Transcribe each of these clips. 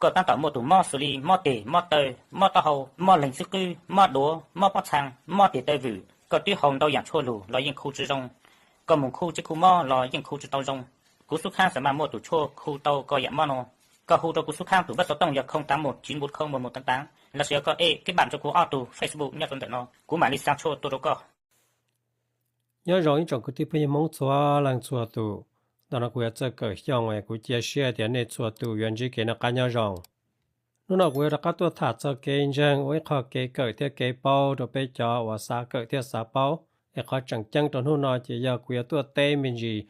Koj tab tom muaj tus mob xws li mob tes, mob taw, mob taub hau, mob leeg xwb qwb, mob duav, mob pob txhaa, mob tes taw vwm, koj twb haus ntau yaam tshuaj lug los yeej khu tsi zoo. Koj moog khu tsev khu mob los yeej khu tsi tau zoo. Kuv xub khaab xaav mas muaj tus tshuaj khu tau koj yaam mob nuav. Koj hu rua kuv xub khaab tus npawb xov tooj yog không tám một chín một không một một tám tám, lossis yog koj add kết bạn rua kuv ob tug Facebook nyob rua ntawm no, kuv mam li xa tshuaj tuaj rua koj. Nyob zoo ib tsoom kwv tij phooj ywg Hmoob txhua leej txhua tus. Ntawm no kuv yuav txawj kawm xyoo es kuv cia siab tias nej txhua tus yuav ntsib kev noj qab nyob zoo. Hnub no kuv yuav rov qab tuaj tham txog kev ntseeg ua ib qho kev kawm thiab kev paub rau peb cov uas xav kawm thiab xav paub. Es qhov tseem ceeb rau hnub no ces yog kuv yuav tuaj teb me ntsis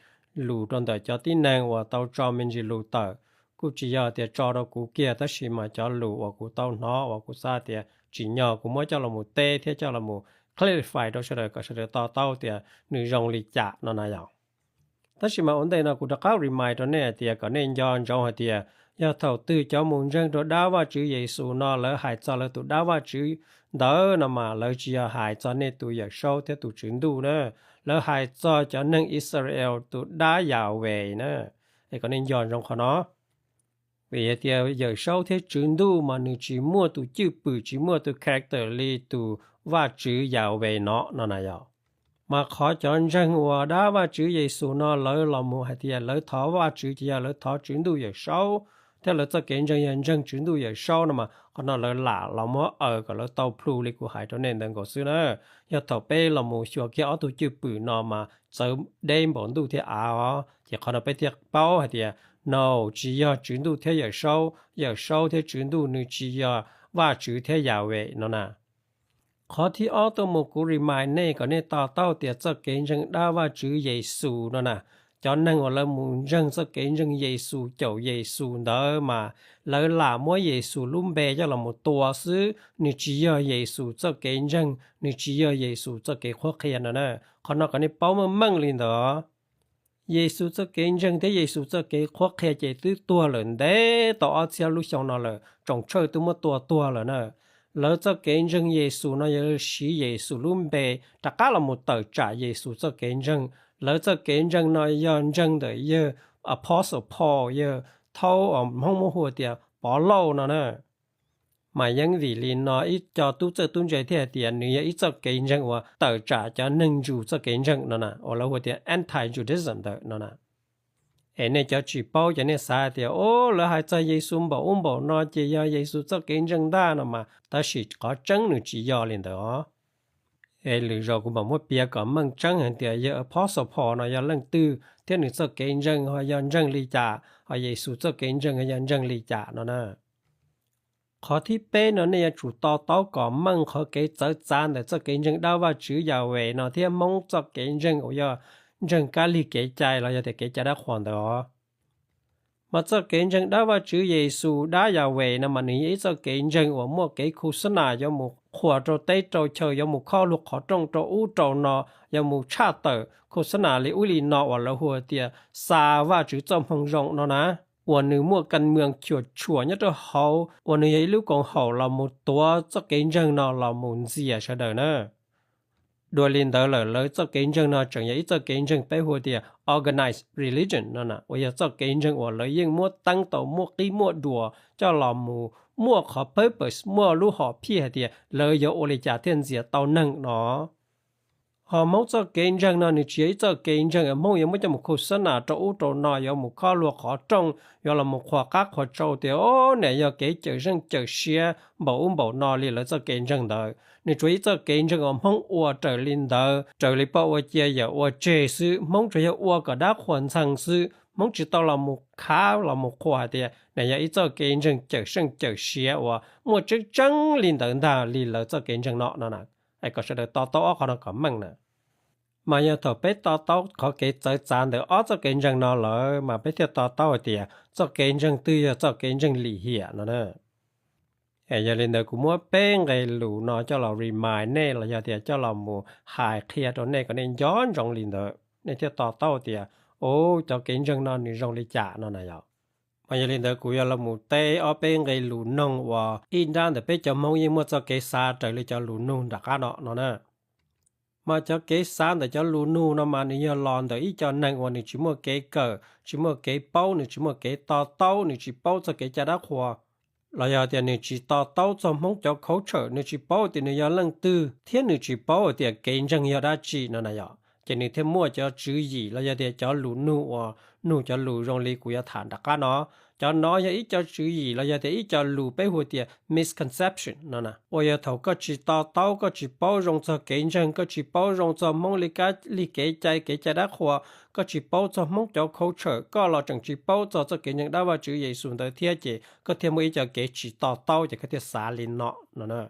lus rau ntawm cov tib neeg uas tau tso me ntsis lus tawm. Kuj tsis yog tias tso rau kuv kiag tab sis mas cov lus uas kuv tau hnov uas kuv xav tias tsim nyog kuv muab coj los mus teb thiab coj los mus clarify rau sawv daws kom sawv daws to taub tias nws zoo li cas no na yom. Tab sis mas ua ntej no kuv rov qab remind rau nej hais tias kom nej nco ntsoov hais tias yog thaum twg cov mus ntseeg rau dab Vajtswv Yexus no lawv hais txog lawv tus dab Vajtswv ntawd no mas lawv tsis yog hais txog nej tus Yawm Saub thiab tus Tswv Ntuj na. Lawv hais txog cov neeg Israel tus dab Yahweh na. Es kom nej nco ntsoov qhov no. Vim hais tias Yawm Saub thiab Tswv Ntuj mas nws tsis muaj tus cwj pwm, tsis muaj tus character li tus Vajtswv Yahweh no no na yom. Mas qhov cov ntseeg uas dab Vajtswv Yexus no lawv los mus hais tias lawv thov Vajtswv ces yog lawv thov Tswv Ntuj Yawm Saub, thiab lawv txoj kev ntseeg yog ntseeg Tswv Ntuj Yawm Saub no mas qhov no lawv lam los muab aws kom lawv tau plhu li kuv hais rau nej ntawd nkaus xwb na. Yog thaum peb los mus xyuas kiag ob tug cwj pwm no mas txawv deb npaum ntuj thiab av os. Ces qhov no peb thiaj paub hais tias no tsis yog Tswv Ntuj thiab Yawm Saub, Yawm Saub thiab Tswv Ntuj nws tsis yog Vajtswv thiab Yahweh no na. Qhov thib ob tuaj mus kuv remind nej kom nej to taub tias txoj kev ntseeg dab Vajtswv Yexus no na, cov neeg uas lawv mus ntseeg txoj kev ntseeg Yexus, caum Yexus ntawd mas lawv lam muab Yexus lub npe coj los mus tua xwb, nws tsis yog Yexus txoj kev ntseeg, nws tsis yog Yexus txoj kev qhuab qhia no na. Qhov no kom nej paub meej meej li ntawd. Yexus txoj kev ntseeg thiab Yexus txoj kev qhuab qhia ces twb tuag lawm ntev tau ob txhiab lub xyoo no lawm, tsoom tshawj twb muab tua tuag lawm na. Lawv txoj kev ntseeg Yexus no yog siv Yexus lub npe rov qab los mus tawm tsam Yexus txoj kev ntseeg. Lawv txoj kev ntseeg no yog ntseeg ntawm yawg Apostle Paul, yawg thaub Hmoob muab hu tias Pov Lauj no na. Mas yeej vim li no ib co tub txawj tub ntse thiaj hais tias nws yog ib txoj kev ntseeg uas tawm tsam cov neeg Jew txoj kev ntseeg no na, uas lawv hu tias anti-Judaism ntawd no na. Es nej cov tsis paub ces nej xav hais tias o, lawv hais txog Yexus npaum ub npaum no ces yog Yexus txoj kev ntseeg ntag no mas tab sis qhov tseeb nws tsis yog li ntawd os. Es lwm zaus kuv mam muab piav kom meej tseeb hais tias yawg Apostle Paul no yog leej twg thiab nws txoj kev ntseeg ho yog ntseeg li cas, ho Yexus txoj kev ntseeg ho yog ntseeg li cas no na. Qhov thib peb no nej yuav tsum to taub kom meej qhov kev txawv txav ntawm txoj kev ntseeg dab Vajtswv Yahweh no thiab Hmoob txoj kev ntseeg uas yog ntseeg kab lig kev cai los yog tias kev cai dab qhuas ntawd os. Mas txoj kev ntseeg dab Vajtswv Yexus dab Yahweh no mas nws yog ib txoj kev ntseeg uas muaj kev khu xab nas yuav mus qhuas rau teb rau chaw, yuav mus khob luag qhov rooj rau ub rau no, yuav mus tshaj tawm khu xab nas li ub li no uas lawv hu tias xa Vajtswv txoj moo zoo no na, uas nws muaj kas mwm chuam tshuam nyob rau hauv, uas nws yog ib lub koom haum los mus tuav txoj kev ntseeg no los mus ntxias sawv daws na. Dua li ntawd lawm lawv txoj kev ntseeg no tseem yog ib txoj kev ntseeg peb hu tias organized religion no na, uas yog txoj kev ntseeg uas lawv yeej muab teeb tau muaj qib muaj duas coj los mus muaj qhov purpose, muaj lub hom phiaj hais tias lawv yuav ua li cas thiaj ntxias tau neeg no. Ho Hmoob txoj kev ntseeg no nws tsis yog ib txoj kev ntseeg uas Hmoob yuav muab coj mus khu xab nas rau ub rau no, yuav mus khob luag qhov rooj, yuav los mus qhuas qab qhuas tsau tias o, niam yog kev cawm zeej cawm siab npaum ub npaum no li lawv txoj kev ntseeg ntawd. Nws tsuas ib txoj kev ntseeg uas Hmoob ua raws li ntawd, raws li poj ua cia yawm ua tseg xwb. Hmoob tsuas yog ua kom dab qhuas ntxhee xwb, Hmoob tsis tau los mus khav los mus qhuas hais tias nws yog ib txoj kev ntseeg cawm seej cawm siav uas muaj tseeb tseeb li ntawd ntag li lawv txoj kev ntseeg no no na. Es kom sawv daws to taub ob qho no kom meej na. Mas yog thaum peb to taub qhov kev txawv txav ntawm ob txoj kev ntseeg no lawm mas peb thiaj to taub hais tias txoj kev ntseeg twg yog txoj kev ntseeg lim hiam no na. Es yog li ntawd kuv muab peb nqe lus no coj los remind nej los yog tias coj los mus hais qhia rau nej kom nej nco ntsoov li ntawd, nej thiaj to taub tias, o, cov kev ntseeg no nws zoo li cas no na yom. Mas yog li ntawd kuv yuav los mus teb ob peb nqe lus noog uas ib nrab ntawm peb cov Hmoob yeej muaj txoj kev xav raws li cov lus nug nram qab no no na. Mas cov kev xav ntawm cov lus nug no mas nws yog los ntawm ib co neeg uas nws tsis muaj kev kawm, tsis muaj kev paub, nws tsis muaj kev to taub, nws tsis paub txoj kev cai dab qhuas. los yog tias nws tsis to taub txog Hmoob cov culture, nws tsis paub tias nws yog leej twg thiab nws tsis paub tias kev ntseeg yog dab tsi no na yom, ces nws thiaj muaj cov tswv yim los yog tias cov lus nug uas nug cov lus zoo li kuv yuav tham nram qab no. Cov no yog ib co tswv yim los yog tias ib co lus peb hu tias misconception no na, uas yog thaum koj tsis to taub, koj tsis paub zoo txog kev ntseeg, koj tsis paub zoo txog Hmoob li kab li kev cai, kev cai dab qhuas, koj tsis paub txog Hmoob cov culture, koj los tseem tsis paub txog txoj kev ntseeg dab Vajtswv Yexus ntawd thiab ces koj thiaj muaj ib co kev tsis to taub ces koj thiaj xav li no no na.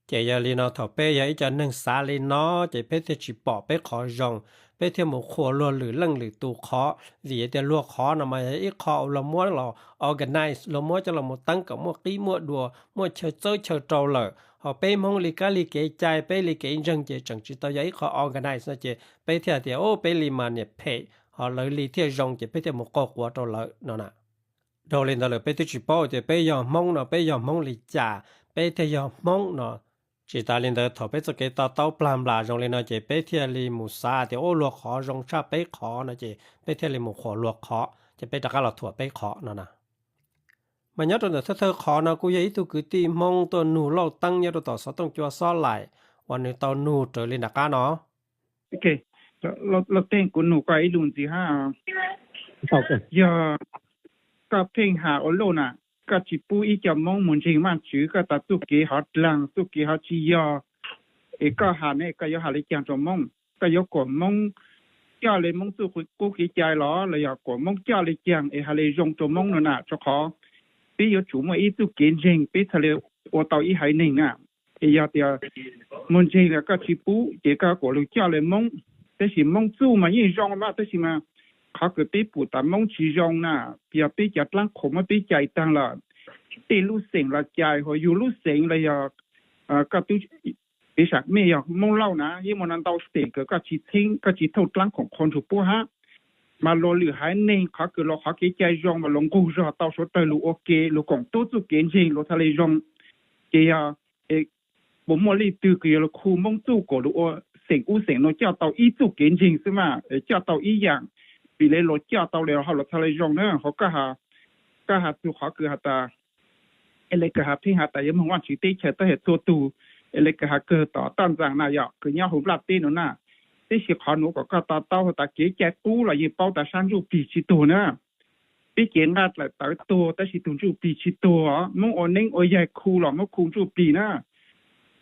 Ces yog li no thaum peb yog ib co neeg xav li no ces peb thiaj tsis pom peb qhov zoo, peb thiaj mus qhuas luag lwm leej lwm tus qhov, vim tias luag qhov no mas yog ib qho luag muab los organize, luag muab coj los teeb kom muaj qib muaj dua, muaj chaw txawb chaw rau lawm. Ho peb Hmoob li kab li kev cai, peb li kev ntseeg ces tseem tsis tau yog ib qho organize no ces peb thiaj tias, o, peb li mas niam phem, ho lawv li thiaj zoo ces peb thiaj mus qaug quav rau lawv no na. Dhau li ntawd lawm peb twb tsis paub tias peb yog Hmoob no peb yog Hmoob li cas, peb thiaj yog Hmoob no. Tsis tas li ntawd thaum peb txoj kev to taub plag nplas zoo li no ces peb thiaj li mus xav tias, o, luag qhov zoo tshaj peb qhov no ces peb thiaj li mus qhuas luag qhov ces peb rov qab los thuam peb qhov no na. Mas nyob rau ntawm thawj thawj qhov no kuj yog ib tug kwv tij Hmoob tuaj nug lauj teeb nyob rau tom xov tooj cua xob laim uas nws tau nug raws li nram qab no. Lauj teeb, kuv nug koj ib lus ntxiv hab. Yog koj pheej has ua luaj na, koj tsis pub ib co Hmoob mus ntseeg Vajtswv, koj tas txuj kev hov dlaag, txuj kev hov tsis yog, es koj has ne koj yuav has li caag rau Hmoob? Koj yuav kom Hmoob coj li Hmoob txuj qub kev cai los los yog kom Hmoob coj li caag es has li zoo rau Hmoob no na? Rau qhov peb yuav tsum muaj ib txuj kev ntseeg peb txhaj li ua tau ib haiv neeg na. Es yog tias mus ntseeg los koj tsis pub ces koj kom lug coj li Hmoob. Tab sis Hmoob txuj mas yeej zoo mas, tab sis mas qhov kws peb pum tas Hmoob tsis zoo na, yog peb cov dlaab qhuas muab peb cais taag lawm. Tej lub xeem los cais, ho yug lub xeem los yog koj tub, piv xam mej yog Hmoob Lauj na, yeej muaj ntau xeem kws koj tsis txheeb, koj tsis thooj dlaab khoom qhuav nrug puab hab. Mas luag lwm haiv neeg qhov kws luag qhov kev cai zoo mas luag nqug zog tau suav dawg lug ua ke, lug koom tub txuj kev ntseeg luag txhaj li zoo. Ces yog puas muaj leej twg kws yuav lug khu Hmoob txuj kom lug ua xeem ub xeem nuav coj tau ib txuj kev ntseeg xwb mas, coj tau ib yaam, vim le luag coj tau le ho luag txhaj li zoo na. Ho koj has txug qhov kws has tas, es le kws has pheej has tas yuav moog Vaajtswv teb chaws tab sis txhua tug, es le kws has kawg tom taj ntxaas na yog kws nyob huv nplaj teb nuav na. Tab sis qhov nuav kom koj to taub has tas kev cai qub los yeej paub tas sab ntsuj plig tsis tuag na. Peb cev nqaj dlaim tawv tuag tab sis tug ntsuj plig tsis tuag. Hmoob ua neeb ua yaig khu los Hmoob khu ntsuj plig na.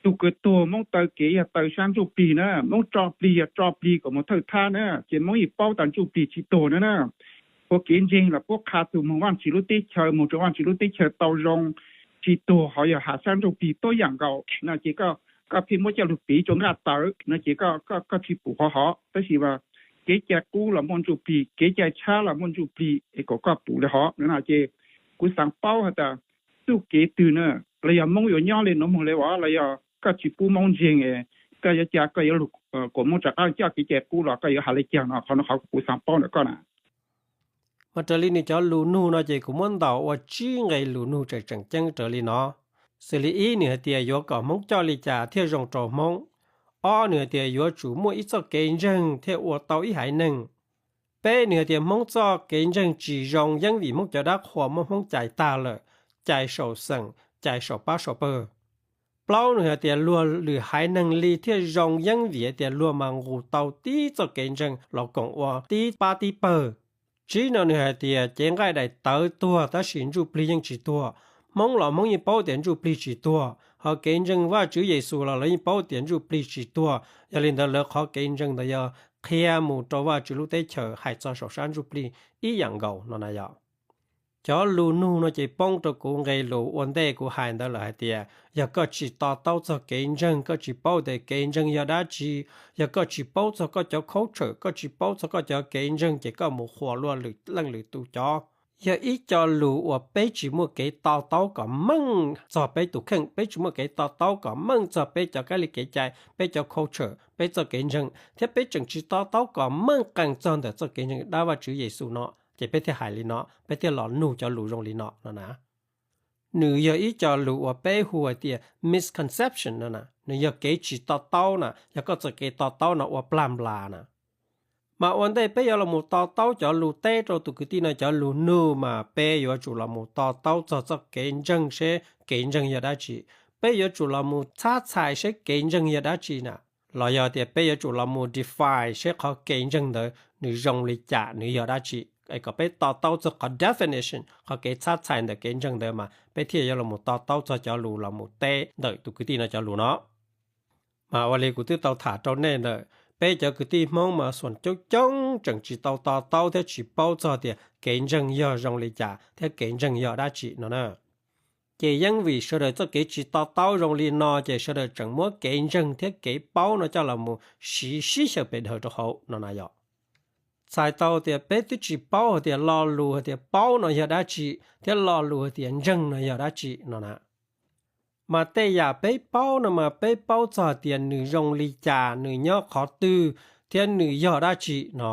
Tug kws tuag Hmoob taw kev yog taw sab ntsuj plig na, Hmoob tso plig yog tso plig kom moog thawj thab na, ces Hmoob yeej paub tas ntsuj plig tsis tuag na na. Ua kev ntseeg los puab qha tug moog Vaajtswv lub teb chaws, moog rua Vaajtswv lub teb chaws tau zoo, tsis tuag, ho yog has sab ntsuj plig tuab yaam nkaus no ces koj pheej muab coj lug piv rua nqaj tawv no ces koj tsis pum qhov hov. Tab sis mas kev cai qub los muaj ntsuj plig, kev cai tshab los muaj ntsuj plig, es kom koj pum le hov no ces kuv xaav paub has tas txuj kev twg na, los yog Hmoob yuav nyob le nuav moog le as, los yog koj tsis pub Hmoob ntseeg, koj yuav ca koj yuav lug kom Hmoob rov qab coj kev cai qub los koj yuav has le caag no? Qhov no qhov kuv xaav paub ntawm koj na. Mas raws li nws cov lus nug no ces kuv muab ntaus ua tsib nqe lus nug tseem tseem ceeb raws li no. Xws li ib, nws hais tias yuav kom Hmoob coj li cas thiaj zoo rau Hmoob. Ob, nws hais tias yuav tsum muaj ib txoj kev ntseeg thiaj ua tau ib haiv neeg. Peb, nws hais tias Hmoob txoj kev ntseeg tsis zoo yeeb vim Hmoob cov dab qhuas muab Hmoob cais tag lawm, cais saum xeem, cais saum pab saum pawg. Plaub, nws hais tias luag lwm haiv neeg li thiaj zoo yeeb vim hais tias luag mas nqus tau tib txoj kev ntseeg los koom ua tib pab tib pawg. Tsib no nws hais tias cev nqaij daim tawv tuag tab sis ntsuj plig yeej tsis tuag. Hmoob los Hmoob yeej paub tias ntsuj plig tsis tuag, ho kev ntseeg Vajtswv Yexus los lawv yeej paub tias ntsuj plig tsis tuag. Yog li ntawd lawv qhov kev ntseeg ntawd yog qhia mus rau Vajtswv lub teb chaws hais txog saum sab ntsuj plig ib yaam nkaus no na yog. Cov lus nug no ces poob rau kuv nqe lus ua ntej kuv hais ntawd lawm hais tias yog koj tsis to taub txog kev ntseeg, koj tsis paub tias kev ntseeg yog dab tsi, yog koj tsis paub txog koj cov culture, koj tsis paub txog koj cov kev ntseeg ces koj mus qhuas luag lwm leej lwm tus cov. Yog ib co lus uas peb tsis muaj kev to taub kom meej txog peb tus kheej, peb tsis muaj kev to taub kom meej txog peb cov kab li kev cai, peb cov culture, peb txoj kev ntseeg, thiab peb tseem tsis to taub kom meej qee txog ntawm txoj kev ntseeg dab Vajtswv Yexus no, ces peb thiaj hais li no, peb thiaj los nug cov lus zoo li no no na. Nws yog ib co lus uas peb hu hais tias misconception no na, nws yog kev tsis to taub na, yog koj txoj kev to taub no ua plag nplas na. Mas ua ntej peb yuav los mus to taub cov lus teb rau tus kwv tij no cov lus nug mas peb yuav tsum los mus to taub txog txoj kev ntseeg seb kev ntseeg yog dab tsi. Peb yuav tsum los mus txhab txhais seb kev ntseeg yog dab tsi na. Los yog tias peb yuav tsum los mus define seb qhov kev ntseeg ntawd nws zoo li cas, nws yog dab tsi. Es kom peb to taub txog qhov definition, qhov kev txhab txhais ntawm kev ntseeg ntawd mas peb thiaj yuav los mus to taub txog cov lus los mus teb ntawm tus kwv tij no cov lus no. Mas ua li kuv twb tau tham rau nej ntawm peb cov kwv tij Hmoob mas xoom coob coob tseem tsis tau to taub thiab tsis paub txog tias kev ntseeg yog zoo li cas thiab kev ntseeg yog dab tsi no na. Ces yeej vim sawv daws txoj kev tsis to taub zoo li no ces sawv daws tseem muab kev ntseeg thiab kev paub no coj los mus siv sib xyaw pes daws rau hauv no na yom. Txhais tau tias peb twb tsis paub hais tias lo lus hais tias paub no yog dab tsi thiab lo lus hais tias ntseeg no yog dab tsi no na. Mas tej yam peb paub no mas peb paub txog hais tias nws zoo li cas, nws nyob qhov twg, thiab nws yog dab tsi no.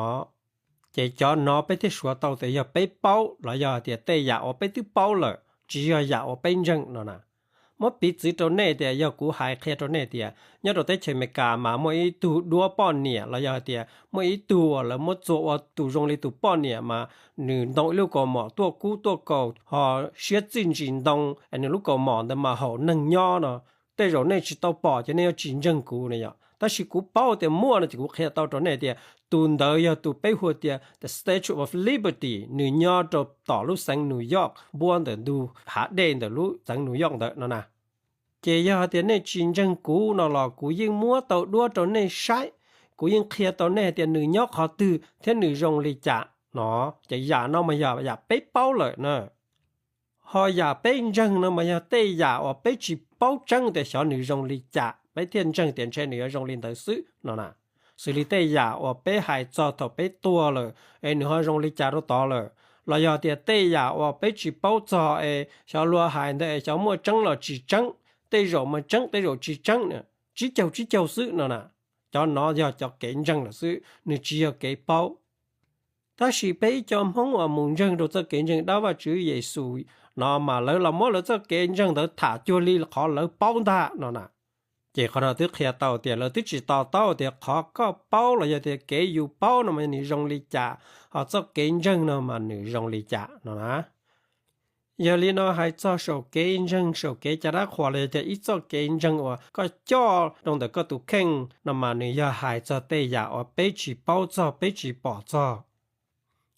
Ces cov no peb thiaj suav tau tias yog peb paub los yog hais tias tej yam uas peb twb paub lawm, tsis yog yam uas peb ntseeg no na. Muab piv txwv rau nej tias yog kuv hais qhia rau nej tias nyob rau teb chaws Amelikas mas muaj ib tug duab poj niam los yog hais tias muaj ib tug uas lawv muab txua ua tus zoo li tus poj niam mas nws ntoo ib lub kaus mom tuaj kub tuaj kaus ho siab txij ntsis ntoo es nws lub kaus mom ntawd mas haum neeg nyob no. Tej zaum nej tsis tau pom ces nej yuav tsis ntseeg kuv na yom, tab sis kuv paub tias muaj no ces kuv qhia tau rau nej tias tus ntawd yog tus peb hu tias the Statue of Liberty, nws nyob rau tom lub xeev New York npuab ntawm ntug hav dej ntawm lub xeev New York ntawd no na. Ces yog hais tias nej tsis ntseeg kuv no los kuv yeej muab tau duab rau nej saib, kuv yeej qhia tau nej hais tias nws nyob qhov twg thiab nws zoo li cas no. Ces yam no mas yog yam peb paub lawm na. Ho yam peb ntseeg no mas yog tej yam uas peb tsis paub tseeb tias xyov nws zoo li cas peb thiaj ntseeg tias ntshe nws yuav zoo li ntawd xwb no na. Xws li tej yam uas peb hais txog thaum peb tuag lawm es nws ho zoo li cas rau tod lawm, los yog tias tej yam uas peb tsis paub txog es xyov luag hais ntawd es xyov muaj tseeb los tsis tseeb, tej zaum mas tseeb tej zaum tsis tseeb, tsib caug tsib caug xwb no na. Cov no yog cov kev ntseeg lawm xwb, nws tsis yog kev paub. Tab sis peb ib co Hmoob uas mus ntseeg rau txoj kev ntseeg dab Vajtswv Yexus no mas lawv los muab lawv txoj kev ntseeg ntawd tham cuag li qhov lawv paub ntag no na. Ces qhov no twb qhia tau tias lawv twb tsis to taub tias qhov koj paub los yog tias kev yus paub no mas nws zoo li cas, ho txoj kev ntseeg no mas nws zoo li cas no na. Yog li no hais txog saum kev ntseeg, saum kev cai dab qhuas los yog tias ib txoj kev ntseeg uas koj coj rau ntawm koj tus kheej no mas nws yog hais txog tej yam uas peb tsis paub txog peb tsis pom txog.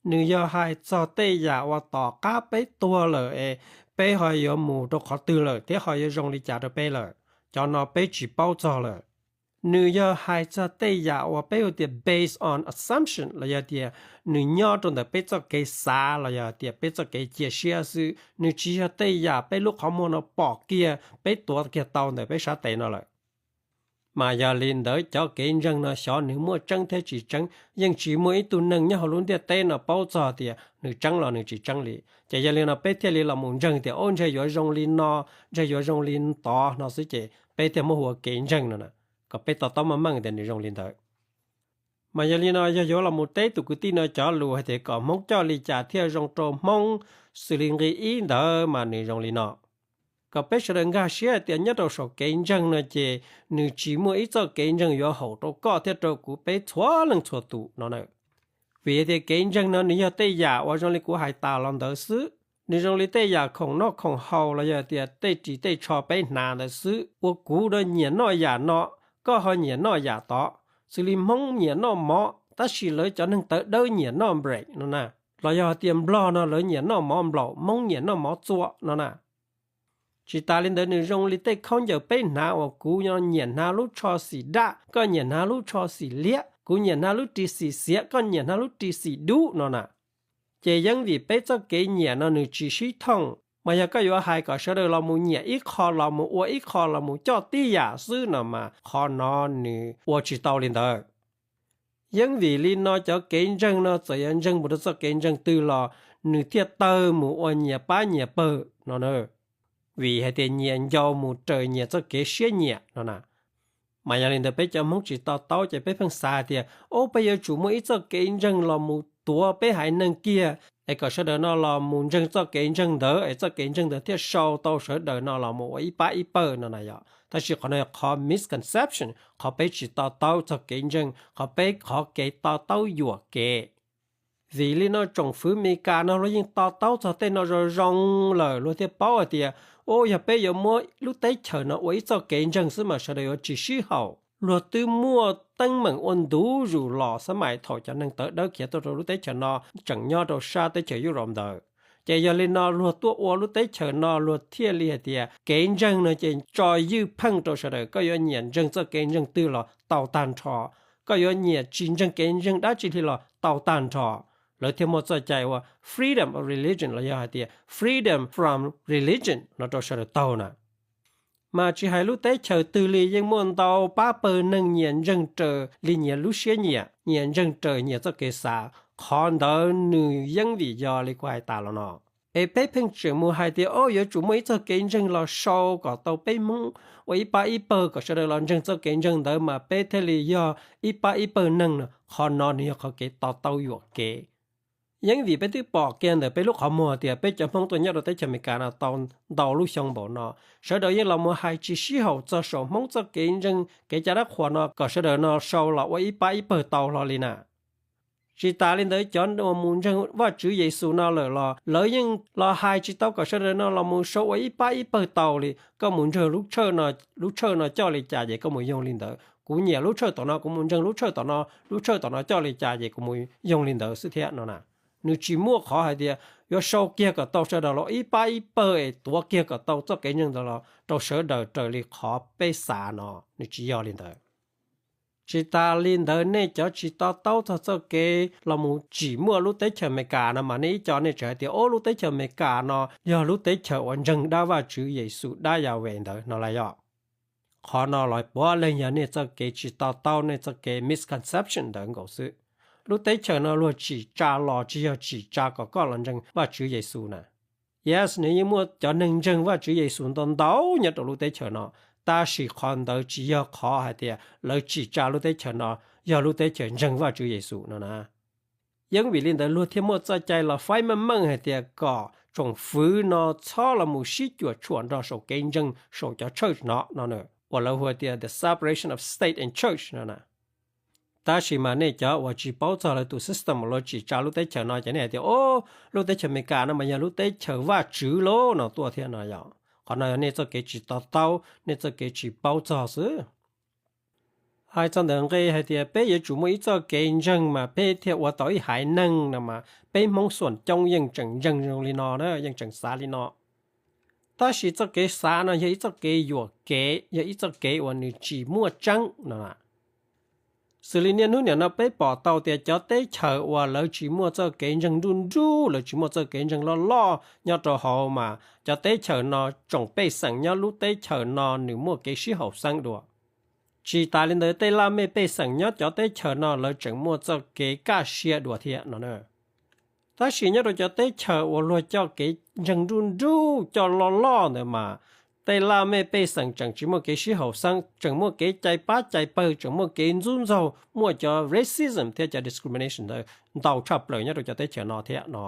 Nws yog hais txog tej yam uas tom qab peb tuag lawm es peb ho yuav mus rau qhov twg lawm thiab ho yuav zoo li cas rau peb lawm, cov no peb tsis paub txog lawm. Nws yog hais txog tej yam uas peb hu tias based on assumption los yog tias nws nyob rau ntawm peb txoj kev xav los yog tias peb txoj kev cia siab xwb, nws tsis yog tej yam peb lub qhov muag no pom kiag peb tuav kiag tau ntawm peb sab tes no lawm. Mas yog li ntawd cov kev ntseeg no xyov nws muaj tseeb thiab tsis tseeb, yeej tsis muaj ib tug neeg nyob hauv lub ntiaj teb no paub txog tias nws tseeb los nws tsis tseeb li. Ces yog li no peb thiaj li los mus ntseeg tias ub ntshe yuav zoo li no, ntshe yuav zoo li tod no xwb ces peb thiaj muab hu ua kev ntseeg no na, kom peb to taub meej meej tias nws zoo li ntawd. Mas yog li no yog yuav los mus teb tus kwv tij no cov lus hais tias kom Hmoob coj li cas thiaj zoo rau Hmoob xws li nqi ib ntawd mas nws zoo li no. Kom peb sawv daws nkag siab hais tias nyob rau saum kev ntseeg no ces nws tsis muaj ib txoj kev ntseeg yuav haum rau koj thiab rau kuv peb txhua leej txhua tus no na. Vim tias kev ntseeg no nws yog tej yam uas zoo li kuv hais tas los ntawd xwb, nws zoo li tej yam khoom noj khoom haus los yog tias tej ris tej tsho peb hnav ntawd xwb, uas kuv nyiam noj yam no, koj ho nyiam noj yam tod. Xws li Hmoob nyiam noj mov tab sis lawv cov neeg tawv dawb nyiam noj bread no na, los yog tias Nplog no lawv nyiam noj mov nplaum, Hmoob nyiam noj mov txua no na. Tsis tas li ntawd nws zoo li tej khaub ncaws peb hnav uas kuv nyiam hnav lub tsho xim daj, koj nyiam hnav lub tsho xim liab, kuv nyiam hnav lub ris xim xiav, koj nyiam hnav lub ris xim dub no na. Ces yeej vim peb txoj kev nyiam no nws tsis sib thooj, mas yog koj yuav hais kom sawv daws los mus nyiam ib qho los mus ua ib qho los mus coj tib yam xwb no mas qhov no nws ua tsis tau li ntawd. Yeej vim li no cov kev ntseeg no txawm yuav ntseeg mus rau txoj kev ntseeg twg los nws thiaj tawg mus ua nyias pab nyias pawg no na. Vim hais tias nyias ncau mus raws nyias txoj kev siab nyiam no na. Mas yog li ntawd peb cov Hmoob tsis to taub ces peb pheej xav hais tias ub peb yuav tsum muaj ib txoj kev ntseeg los mus tuav peb haiv neeg kiag es kom sawv daws no los mus ntseeg txoj kev ntseeg ntawd es txoj kev ntseeg ntawd thiaj sau tau sawv daws no los mus ua ib pab ib pawg no na yom. Tab sis qhov no yog qhov misconception, qhov peb tsis to taub txog kev ntseeg, qhov peb qhov kev to taub yuam kev. Vim li no tsoom fwv Meskas no luag yeej to taub txog tej no zoo zoo lawm luag thiaj paub hais tias, u, yog peb yuav muab lub teb chaws no ua ib txoj kev ntseeg xwb mas sawv daws yuav tsis sib haum. Luag twb muaj teeb meem ua ntu zus los xab mais thaum cov neeg tawv dawb khiav tuaj rau lub teb chaws no tseem nyob rau sab teb chaws Europe ntawd. Ces yog li no luag tuaj ua lub teb chaws no luag thiaj li hais tias kev ntseeg no ces tso ywj pheej rau sawv daws, koj yuav nyiam ntseeg txoj kev ntseeg twg los tau tag nrho, koj yuav nyiam tsis ntseeg kev ntseeg dab tsi li los tau tag nrho. Lawv thiaj muaj txoj cai ua freedom of religion los yog hais tias freedom from religion no rau sawv daws taug na. Mas tsis hais lub teb chaws twg li yeej muaj ntau pab pawg neeg nyias ntseeg raws li nyias lub siab nyiam, nyias ntseeg raws nyias txoj kev xav. Qhov ntawd nws yeej vim yog li kuv hais tas los no. Es peb pheej tseem mus hais tias, o, yuav tsum muaj ib txoj kev ntseeg los sau kom tau peb Hmoob ua ib pab ib pawg kom sawv daws los ntseeg txoj kev ntseeg ntawd mas peb thiaj li yog ib pab ib pawg neeg no. Qhov no nws yog qhov kev to taub yuam kev. Yeej vim peb twb pom kiag ntawm peb lub qhov muag tias peb cov Hmoob tuaj nyob rau teb chaws Amelikas no tau ntau lub xyoo npaum no, sawv daws yeej los mus hais tsis sib haum txog saum Hmoob txoj kev ntseeg kev cai dab qhuas no kom sawv daws no sau los ua ib pab ib pawg tau hlo li na. Tsis tas li ntawd cov uas mus ntseeg Vajtswv Yexus no lawm los lawv yeej los hais tsis tau kom sawv daws no los mus sau ua ib pab ib pawg tau li. Koj mus ntseeg lub tshawj no, lub tshawj no coj li cas ces koj mus yoog li ntawd. Kuv nyiam lub tshawj tom no kuv mus ntseeg lub tshawj tom no, lub tshawj tom no coj li cas ces kuv mus yoog li ntawd xwb thiab no na. Nws tsis muaj qhov hais tias yuav sau kiag kom tau sawv daws los ib pab ib pawg es tuav kiag kom tau txoj kev ntseeg ntawd los rau sawv daws raws li qhov peb xav no, nws tsis yog li ntawd. Tsis tas li ntawd nej cov tsis to taub txog txoj kev los mus tsim muaj lub teb chaws Amelikas no mas nej ib co nej tseem hais tias, o, lub teb chaws Amelikas no yog lub teb chaws uas ntseeg dab Vajtswv Yexus dab Yahweh ntawd no lawm yom. Qhov no los puav leej yog nej txoj kev tsis to taub, nej txoj kev misconception ntawd nkaus xwb. Lub teb chaws no luag tsim tsa los tsis yog tsim tsa kom koj los ntseeg Vajtswv Yexus na. Yes, nws yeej muaj cov neeg ntseeg Vajtswv Yexus ntau ntau nyob rau lub teb chaws no, tab sis qhov ntawd tsis yog qhov hais tias lawv tsim tsa lub teb chaws no yog lub teb chaws ntseeg Vajtswv Yexus no na. Yeej vim li ntawd luag thiaj muaj txoj cai los faib meej meej hais tias kom tsoom fwv no txhob los mus sib cuam tshuam nrog saum kev ntseeg saum cov church no no, uas lawv hu tias the separation of state and church no na. Tab sis mas nej cov uas tsis paub txog lawv tus system uas luag tsim tsa lub teb chaws no ces nej hais tias, o, lub teb chaws Amelikas no mas yog lub teb chaws Vajtswv lauj no tuaj thiab no yom. Qhov no yog nej txoj kev tsis to taub, nej txoj kev tsis paub txog xwb. Hais txog ntawm nqe hais tias peb yuav tsum muaj ib txoj kev ntseeg mas peb thiaj ua tau ib haiv neeg no mas peb Hmoob xuam coob yeej tseem ntseeg zoo li no na, yeej tseem xav li no. Tab sis txoj kev xav no yog ib txoj kev yuam kev, yog ib txoj kev uas nws tsis muaj tseeb no. Xws li niaj hnub niam no peb pom tau tias cov teb chaws uas lawv tsis muaj txoj kev ntseeg nruj nruj, lawv tsis muaj txoj kev ntseeg loj loj nyob rau hauv mas cov teb chaws no tsoom pej xeem nyob lub teb chaws no nws muaj kev sib haum xeeb dua. Tsis tas li ntawd tej laj mej pej xeem nyob cov teb chaws no lawv tseem muaj txoj kev kaj siab dua thiab no. Tab sis nyob rau cov teb chaws uas luag coj kev ntseeg nruj nruj coj loj loj ntawd mas tej laj mej pej xeem tseem tsis muaj kev sib haum xeeb, tseem muaj kev cai pab cai pawg, tseem muaj kev ntxub ntxaug, muaj cov racism thiab cov discrimination ntawd ntau tshaj plaws nyob rau cov teb chaws no thiab no.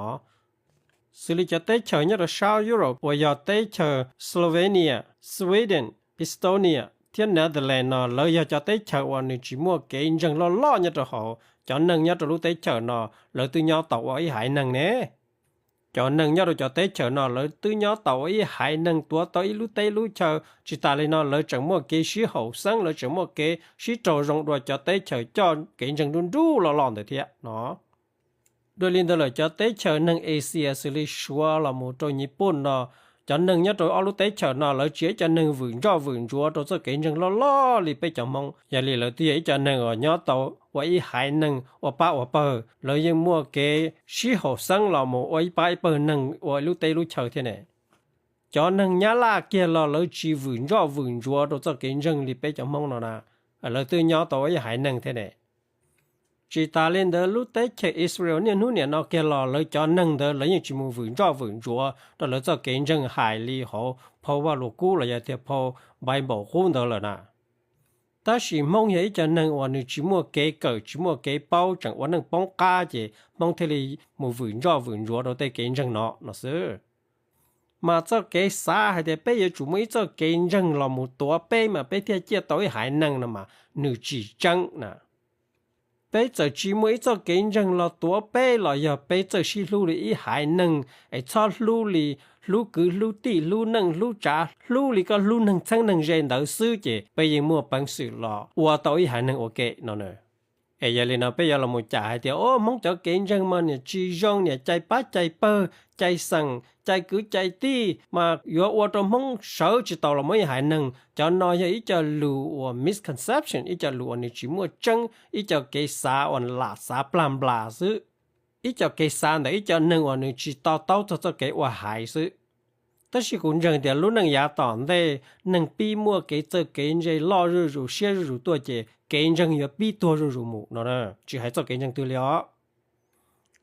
Xws li cov teb chaws nyob rau sab Europe uas yog teb chaws Slovenia, Sweden, Estonia thiab Netherlands no lawv yog cov teb chaws uas nws tsis muaj kev ntseeg loj loj nyob rau hauv. Cov neeg nyob rau lub teb chaws no lawv twb nyob tau ua ib haiv neeg ne. Cov neeg nyob rau cov teb chaws no lawv twb nyob tau ua ib haiv neeg tuav tau ib lub teb lub chaw. Tsis tas li no lawv tseem muaj kev sib haum xeeb, lawv tseem muaj kev sib raug zoo dua cov teb chaws coj kev ntseeg nruj nruj loj loj ntawd thiab no. Dua li ntawd lawm cov teb chaws neeg Asia xws li Suav los mus rau Nyij Pooj no, cov neeg nyob rau ob lub teb chaws no lawv tsis yog ib co neeg vwm ntsoj vwm ntsuav rau txoj kev ntseeg loj loj li peb cov Hmoob. Yog li lawv twb yog ib co neeg uas nyob tau ua ib haiv neeg ua pab ua pawg, lawv yeej muaj kev sib haum xeeb los mus ua ib pab ib pawg neeg ua lub teb lub chaw thiab ne. Cov neeg Nyab Laj kiag los lawv tsis vwm ntsoj vwm ntsuav rau txoj kev ntseeg li peb cov Hmoob no na, lawv twb nyob tau ua ib haiv neeg thiab ne. Tsis tas li ntawd lub teb chaws Israel niaj hnub niam no kiag los lawv cov neeg ntawd lawv yeej tsis mus vwm ntsoj vwm ntsuav rau lawv txoj kev ntseeg hais li hauv phau Vaj Lus Kub los yog tias phau Bible qub ntawd lawm na. Tab sis Hmoob yog ib co neeg uas nws tsis muaj kev kawm tsis muaj kev paub tseem ua neej poob qab ces Hmoob thiaj li mus vwm ntsoj vwm ntsuav rau tej kev ntseeg no no xwb. Mas txoj kev xav hais tias peb yuav tsum muaj ib txoj kev ntseeg los mus tuav peb mas peb thiaj ciaj tau ib haiv neeg no mas nws tsis tseeb na. Peb txawm tsis muaj ib txoj kev ntseeg los tuav peb los yog peb txawj sib hlub li ib haiv neeg es txhob hlub li hlub kwv hlub tij hlub neej hlub tsav hlub li koj hlub neeg txheeb neeg ze ntawd xwb ces peb yeej muaj peev xwm los ua tau ib haiv neeg ua ke no na. Es yog li no peb yuav los mus cam hais tias o Hmoob cov kev ntseeg mas niam tsis zoo niam cai pab cai pawg cai xeem cai kwv cai tij mas yuav ua rau Hmoob sawv tsis tau los muaj ib haiv neeg. Cov no yog ib co lus uas misconception, ib co lus uas nws tsis muaj tseeb, ib co kev xav uas lam xav plag nplas xwb, ib co kev xav ntawm ib co neeg uas nws tsis to taub txog txoj kev ua haiv xwb. Tab sis kuv ntseeg tias lub neej yav tom ntej neeg pib muaj kev txawj kev ntse loj zuj zus siab zuj zus tuaj ces kev ntseeg yuav pib tuag zuj zus mus no, tsis hais txoj kev ntseeg twg li os.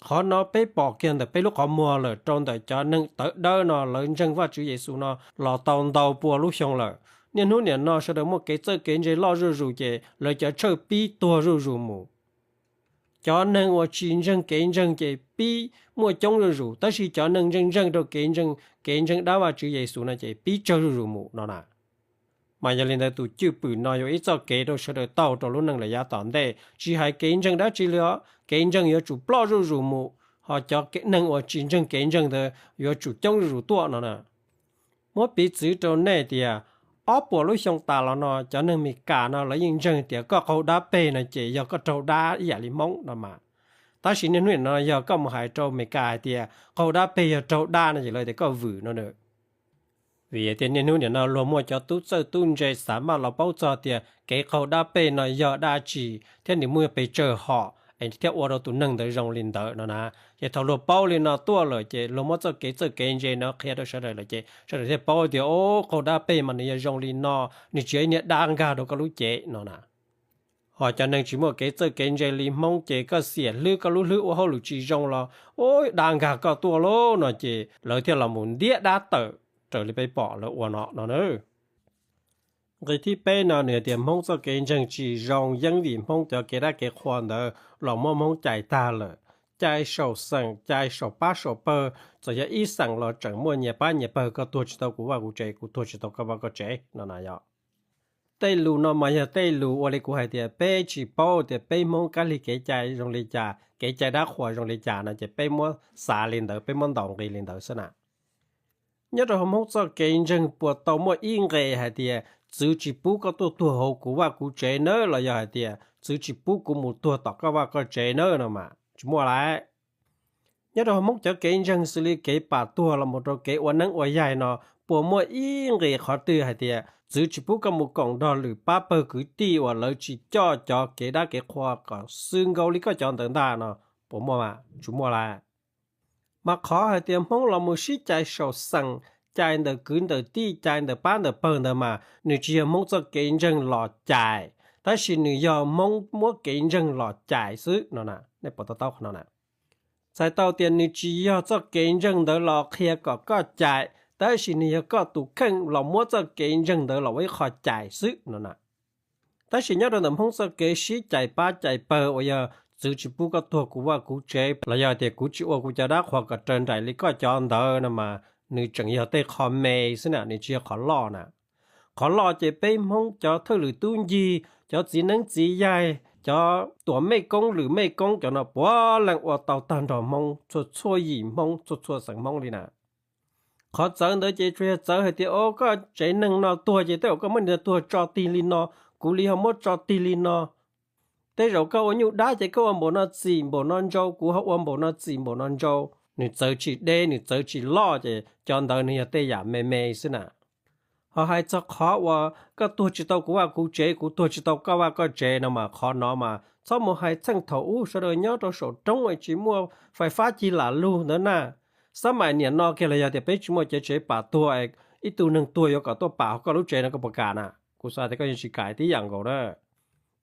Qhov no peb pom kiag ntawm peb lub qhov muag lawm rau ntawm cov neeg tawv dawb no lawv ntseeg Vajtswv Yexus no los tau ntau pua lub xyoo lawm. Niaj hnub niam no sawv daws muaj kev txawj kev ntse loj zuj zus ces lawv cov tsawj pib tuag zuj zus mus. Cov neeg uas tsis ntseeg kev ntseeg ces pib muaj coob zuj zus, tab sis cov neeg ntseeg ntseeg rau kev ntseeg, kev ntseeg dab Vajtswv Yexus no ces pib tsawg zuj zus mus no na. Mas yog li ntawd tus cwj pwm no yuav ib txoj kev rau sawv daws taug rau lub neej lawm yav tom ntej, tsis hais kev ntseeg dab tsi li os, kev ntseeg yuav tsum ploj zuj zus mus, ho cov neeg uas tsis ntseeg kev ntseeg ntawd yuav tsum coob zuj zus tuaj no na. Muab piv txwv rau nej tias, ob puas lub xyoo tas los no cov neeg Meskas no lawv yeej ntseeg tias koj qaug dab peg no ces yog koj raug dab ib yam li Hmoob no mas. Tab sis niaj hnub nim no yog koj mus hais rau Meskas hais tias qaug dab peg yog raug dab no ces lawv tias koj vwm no na. Vim tias niaj hnub nim no luag muaj cov tub txawj tub ntse xav maj los paub txog tias kev qaug dab peg no yog dab tsi thiab nws muaj pes tsawg hom es thiaj ua rau tus neeg ntawd zoo li ntawd no na. Ces thaum luag paub li no tuaj lawm ces luag muab txoj kev txawj kev ntse no qhia rau sawv daws lawm ces sawv daws thiaj paub tias o, qaug dab peg mas nws yog zoo li no, nws tsis yog ib niag dab nkag rau koj lub cev no na. Ho cov neeg tsis muaj kev txawj kev ntse li Hmoob ces koj xiam hlwb koj lub hlwb ua hauj lwm tsis zoo los o, dab nkag koj tuaj lauj no ces lawv thiaj los mus ntiab dab tawm raws li peb pom lawv ua no no na. Nqe thib peb no nws hais tias Hmoob txoj kev ntseeg tsis zoo yeeb vim Hmoob cov kev dab kev qhua ntawd los muab Hmoob cais tag lawm. Cai saum xeem cai saum pab saum pawg, txawm yog ib xeem los tseem muaj nyias pab nyias pawg, koj tuag tsis tau kuv vaj kuv tsev, kuv tuag tsis tau koj vaj koj tsev no na yom. Tej lus no mas yog tej lus ua li kuv hais tias peb tsis paub tias peb Hmoob kab lig kev cai zoo li cas, kev cai dab qhuas zoo li cas no ces peb muab xav li ntawd, peb muab ntaus nqi li ntawd xwb na. Nyob rau hauv Hmoob txoj kev ntseeg puas tau muaj ib nqe hais tias txwv tsis pub koj tuaj tuag hauv kuv vaj kuv tsev nawb los yog hais tias txwv tsis pub kuv mus tuag tom koj vaj koj tsev nawb no mas tsis muaj lawm. Nyob rau hauv Hmoob cov kev ntseeg xws li kev pam tuag los mus rau kev ua neeb ua yaig no puas muaj ib nqe qhov twg hais tias txwv tsis pub koj mus koom nrog lwm pab pawg kwv tij uas lawv tsis coj cov kev dab kev qhua kom xwb nkaus li koj cov ntawd ntag no, puas muaj mas tsis muaj lawm. Mas qhov hais tias Hmoob los mus sib cais saum xeem, cais ntawm kwv ntawm tij, cais ntawm pab ntawm pawg ntawd mas nws tsis yog Hmoob txoj kev ntseeg los cais, tab sis nws yog Hmoob muab kev ntseeg los cais xwb no na. Nej puas to taub qhov no na? Txhais tau tias nws tsis yog txoj kev ntseeg ntawd los qhia kom koj cais, tab sis nws yog koj tus kheej los muab txoj kev ntseeg ntawd los ua ib qho cais xwb no na. Tab sis nyob rau ntawm Hmoob txoj kev sib cais pab cais pawg uas yog txwv tsis pub koj tuag kuv vaj kuv tsev los yog tias kuv tsis ua kuv cov dab qhuas kom raws nraim li koj cov ntawd no mas nws tseem yog tej qho me xwb na, nws tsis yog qhov loj na. Qhov loj ces peb Hmoob cov thawj lwm tub ncig, cov txiv neeb txiv yaig, cov tuam mej koob lwm mej koob cov no puav leej ua tau tag nrho Hmoob txhua txhua yim Hmoob txhua txhua xeem Hmoob li na. Qhov txawv ntawd ces tsuas yog txawv hais tias o koj tsev neeg no tuag ces tej zaum koj muab niag tuag tso tig li no, kuv li ho muab tso tig li no. Tej zaum koj ua nyuj dab ces koj ua npaum no txim npaum no ntsau, kuv ho ua npaum no txim npaum no ntsau. Nws txawv tsis deb nws txawv tsis loj ces cov ntawd nws yog tej yam me me xwb na. Ho hais txog qhov uas koj tuag tsis tau kuv vaj kuv tsev, kuv tuag tsis tau koj vaj koj tsev no mas qhov no mas txhob mus hais txheej thaum ub sawv daws nyob rau saum roob tsis muaj fais fab cig lam lug ntawd na. Xab maim niam no kiag los yog tias peb tsis muaj cov tsev pam tuag, ib tug neeg tuag yuav kom tuaj pam hauv koj lub tsev no koj puas kam na? Kuv xav tias koj yeej tsis kam tib yam nkaus na.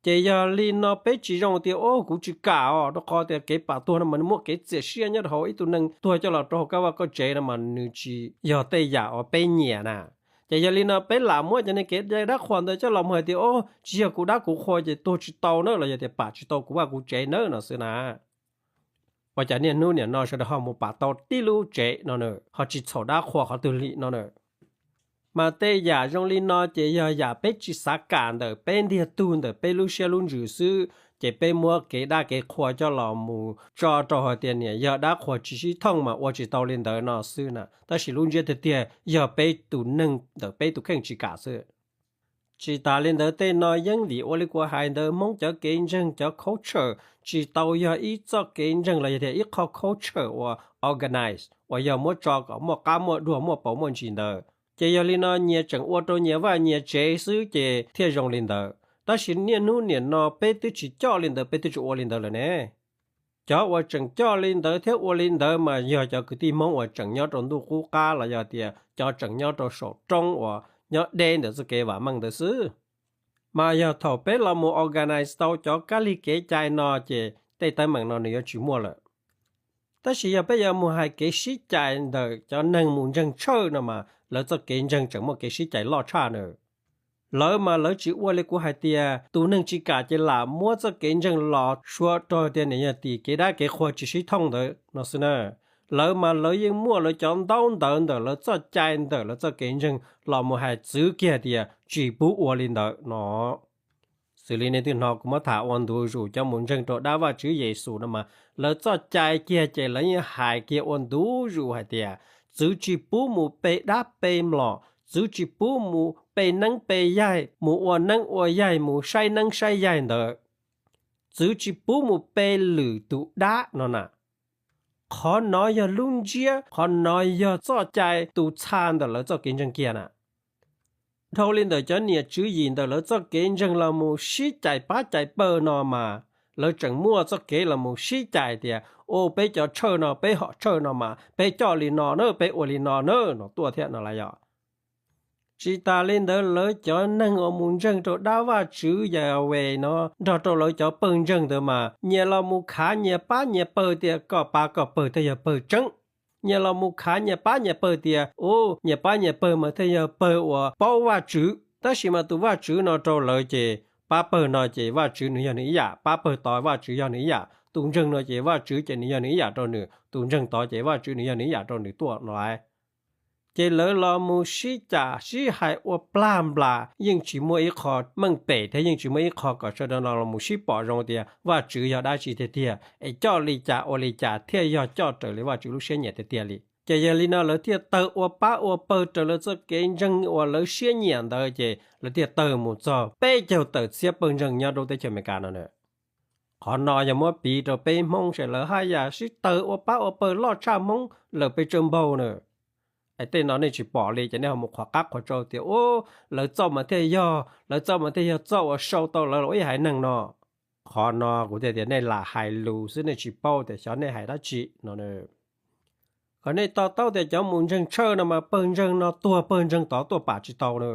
Ces yog li no peb tsis zoo tias o kuv tsis kam os, rau qhov tias kev pam tuag no mas nws muaj kev txias siab nyob rau hauv, ib tug neeg tuag coj los rau hauv koj vaj koj tsev no mas nws tsis yog tej yam uas peb nyiam na. Ces yog li no peb lam muab cov niag kev dab qhuas ntawd coj los mus hais tias, o, tsis yog kuv dab kuv qhua ces tuag tsis tau na, los yog tias pam tsis tau kuv vaj kuv tsev na no xwb na. Ua cas niaj hnub niam no sawv daws ho mus pam tau tib lub tsev no na, ho tsis txhaum dab qhuas qhov twg li no na. Mas tej yam zoo li no ces yog yam peb tsis xav kam ntawm peb ntiag tug ntawm peb lub siab lub ntsws xwb, ces peb muab kev dab kev qhua coj los mus tso rau hais tias niam yog dab qhuas tsis sib thooj mas ua tsis tau li ntawd no xwb na. Tab sis lub ntsiab tiag tiag yog peb tus neeg ntawm peb tus kheej tsis kam xwb. Tsis tas li ntawd tej no yeej vim ua li kuv hais ntawd, Hmoob cov kev ntseeg cov culture tsis tau yog ib txoj kev ntseeg los yog tias ib qho culture uas organize uas yog muab tso kom muaj qab muaj duag muaj paus muaj ntsis ntawd. Ces yog li no nyias tseem ua rau nyias vaj nyias tsev xwb ces thiaj zoo li ntawd. Tab sis niaj hnub niam no peb twb tsis coj li ntawd, peb twb tsis ua li ntawd lawm ne. Cov uas tseem coj li ntawd thiab ua li ntawd mas yog cov kwv tij Hmoob uas tseem nyob rau ntuj qub qab los yog tias cov tseem nyob rau saum roob uas nyob deb ntawm txoj kev vam meej ntawd xwb. Mas yog thaum peb los mus organize tau cov kab lig kev cai no ces tej teeb meem no nws yuav tsis muaj lawm. Tab sis yog peb yuav mus hais kev sib cais ntawm cov neeg mus ntseeg tshawj no mas lawv txoj kev ntseeg tseem muaj kev sib cais loj tshaj na. Lawv mas lawv tsis ua li kuv hais tias tus neeg tsis kam ces lam muab txoj kev ntseeg los suav rau tias niam yog tim kev dab kev qhua tsis sib thooj ntawd no xwb na. Lawv mas lawv yeej muaj lawv cov ntaub ntawv ntawm lawv txoj cai ntawm lawv txoj kev ntseeg los mus hais txwv kiag tias tsis pub ua li ntawd no. Xws li nej twb hnov kuv muab tham ua ntu zus cov mus ntseeg rau dab Vajtswv Yexus no mas lawv txoj cai kiag ces lawv yeej hais kiag ua ntu zus hais tias txwv tsis pub mus pe dab pe mlom, txwv tsis pub mus pe neeb pe yaig, mus ua neeb ua yaig, mus saib neeb saib yaig ntawd. Txwv tsis pub mus pe lwm tus dab no na. Qhov no yog lub ntsiab, qhov no yog txoj cai tus txha ntawm lawv txoj kev ntseeg kiag na. Dhau li ntawm cov niam tswv yim ntawm lawv txoj kev ntseeg los mus sib cais pab cais pawg no mas lawv tseem muaj txoj kev los mus sib cais tias, u, peb cov tshawj no, peb hom tshawj no mas peb coj li no na, peb ua li no na no tuaj thiab no lawm yog. Tsis tas li ntawd lawv cov neeg uas mus ntseeg rau dab Vajtswv Yahweh no nrog rau lawv cov pawg ntseeg ntawd mas nyias los mus khav nyias pab nyias pawg tias koj pab koj pawg thiaj yog pawg tseeb. Nyias los mus khav nyias pab nyias pawg tias, u, nyias pab nyias pawg mas thiaj yog pawg uas paub Vajtswv. Tab sis mas tus Vajtswv no rau lawv ces pab pawg no ces Vajtswv nws yog nws ib yam, pab pawg tod Vajtswv yog nws ib yam, tus ntseeg no ces Vajtswv ces nws yog nws ib yam rau nws, tus ntseeg tod ces Vajtswv nws yog nws ib yam rau nws tuaj no lawm. Ces lawv los mus sib cam sib hais ua plag nplas yeej tsis muaj ib qho meej pem thiab yeej tsis muaj ib qho kom sawv daws no los mus sib pom zoo tias Vajtswv yog dab tsi tiag tiag es coj li cas ua li cas thiaj yog coj raws li Vajtswv lub siab nyiam tiag tiag li. Ces yog li no lawv thiaj tawg ua pab ua pawg raws lawv txoj kev ntseeg uas lawv siab nyiam ntawd ces lawv thiaj tawg mus txog peb caug tawm txhiab pawg ntseeg nyob rau teb chaws Amelikas no na. Qhov no yog muab piv rau peb Hmoob sawv daws haj yam sib tawg ua pab ua pawg loj tshaj Hmoob lawm pes tsawg npaug na. Es tej no nej tsis pom li ces nej ho mus qhuas qab qhuas tsau tias, u, lawv txoj mas thiaj yog, lawv txoj mas thiaj yog txoj uas sau tau lawv los ib haiv neeg no. Qhov no kuv thiaj tias nej lam hais lus xwb, nej tsis paub tias xyov nej hais dab tsi no. Kom nej to taub tias cov mus ntseeg tshawj no mas pawg ntseeg no tuag pawg ntseeg tod tuaj pam tsis tau na.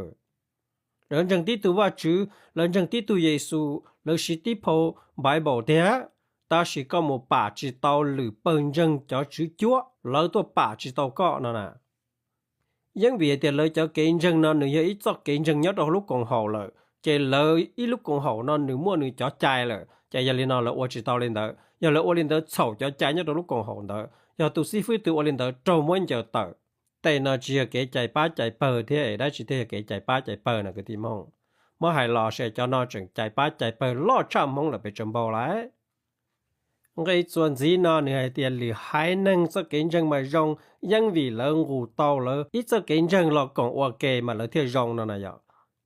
Lawv ntseeg tib tug Vajtswv, lawv ntseeg tib tug Yexus, lawv siv tib phau Bible tiag, tab sis koj mus pam tsis tau lwm pawg ntseeg cov tswv cuab, lawv tuaj pam tsis tau koj no na. Yeej vim hais tias lawv cov kev ntseeg no nws yog ib txoj kev ntseeg nyob rau hauv lub koom haum lawm, ces lawv ib lub koom haum no nws muaj nws cov cai lawm, ces yog li no lawv ua tsis tau li ntawd. Yog lawv ua li ntawd txhaum cov cai nyob rau lub koom haum ntawd, yog tus xib fwb twg ua li ntawd raug muab ncaws tawm. Tej no tsis yog kev cais pab cais pawg thiab, dab tsi thiaj yog kev cais pab cais pawg no kwv tij Hmoob. Muab hais los saib cov no tseem cais pab cais pawg loj tshaj Hmoob lawm pes tsawg npaug lawm. Nqe txuas ntxiv no nws hais tias lwm haiv neeg txoj kev ntseeg mas zoo, yeej vim lawv nqus tau lawv ib txoj kev ntseeg los koom ua ke mas lawv thiaj zoo no na yom.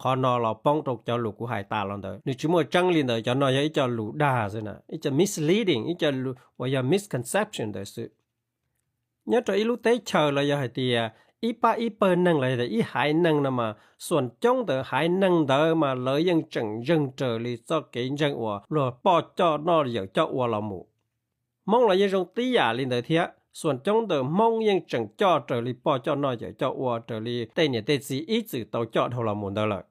Qhov no los poob rau cov lus kuv hais tas los ntawd, nws tsis muaj tseeb li ntawd, cov no yog ib co lus dag xwb na, ib co misleading, ib co uas yog misconception ntawd xwb. Nyob rau ib lub teb chaws los yog hais tias ib pab ib pawg neeg los yog tias ib haiv neeg no mas xuam coob ntawm haiv neeg ntawd mas lawv yeej tseem ntseeg raws li txoj kev ntseeg uas luag poj coj noj yawm coj ua los mus. Hmoob los yeej zoo tib yam li ntawd thiab, xuam coob ntawm Hmoob yeej tseem coj raws li poj coj noj yawm coj ua raws li tej niam tej txiv ib txwm tau coj dhau los mus ntawd lawm.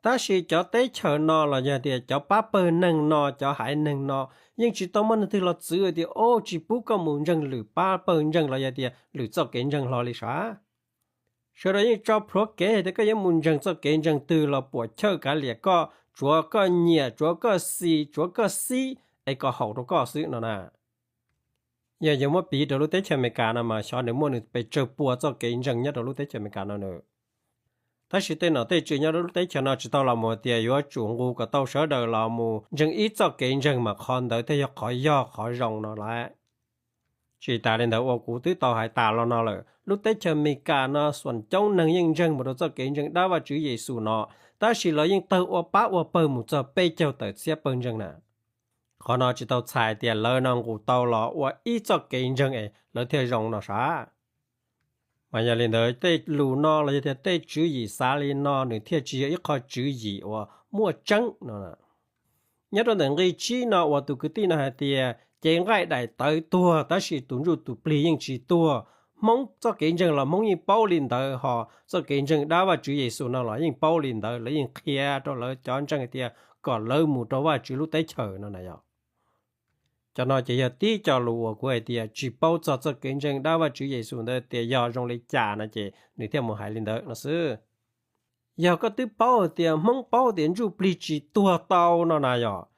Tab sis cov teb chaws no los yog tias cov pab pawg neeg no, cov haiv neeg no yeej tsis tau muaj neeg twg los txwv tias, o, tsis pub koj mus ntseeg lwm pab pawg ntseeg los yog tias lwm txoj kev ntseeg hlo li sav. Sawv daws yeej tso plhuav kev hais tias koj yuav mus ntseeg txoj kev ntseeg twg los puam chawj kav liam koj, tsuav koj nyiam, tsuav koj xis, tsuav koj xib, es kom haum rau koj xwb no na. Yog yuav muab piv rau lub teb chaws Amelikas no mas xyov nws muaj nws pes tsawg pua txoj kev ntseeg nyob rau lub teb chaws Amelikas no na. Tab sis tej nom tej tswv nyob rau lub teb chaws no tsis tau los mus tias yuav tsum nqus kom tau sawv daws los mus ntseeg ib txoj kev ntseeg mas qhov ntawd thiaj yog qhov yog qhov zoo no lawm. Tsis tas li ntawd uas kuv twb tau hais tas los no lawm, lub teb chaws Amelikas no xuas coob neeg yeej ntseeg mus rau txoj kev ntseeg dab Vajtswv Yexus no, tab sis lawv yeej tawg ua pab ua pawg mus txog peb caug tawm txhiab pawg ntseeg na. Qhov no tsis tau txhais tias lawv no nqus tau los ua ib txoj kev ntseeg es lawv thiaj zoo no sav. Mas yog li ntawd tej lus no los yog tias tej tswv yim xav li no nws thiaj tsis yog ib qho tswv yim uas muaj tseeb no. Nyob rau ntawm nqi tsib no uas tus kwv tij no hais tias cev nqaij daim tawv tuag tab sis tus ntsuj tus plig yeej tsis tuag. Hmoob txoj kev ntseeg los Hmoob yeej paub li ntawd, ho txoj kev ntseeg dab Vajtswv Yexus no los yeej paub li ntawd, lawv yeej qhia rau lawv cov ntseeg hais tias kom lawv mus rau Vajtswv lub teb chaws no na yog. Cov no ces yog tib co lus uas kuv hais tias tsis paub txog txoj kev ntseeg dab Vajtswv Yexus ntawd tias yog zoo li cas no ces nws thiaj mus hais li ntawd no xwb. Yog koj twb paub hais tias Hmoob paub tias ntsuj plig tsis tuag tau no na yog,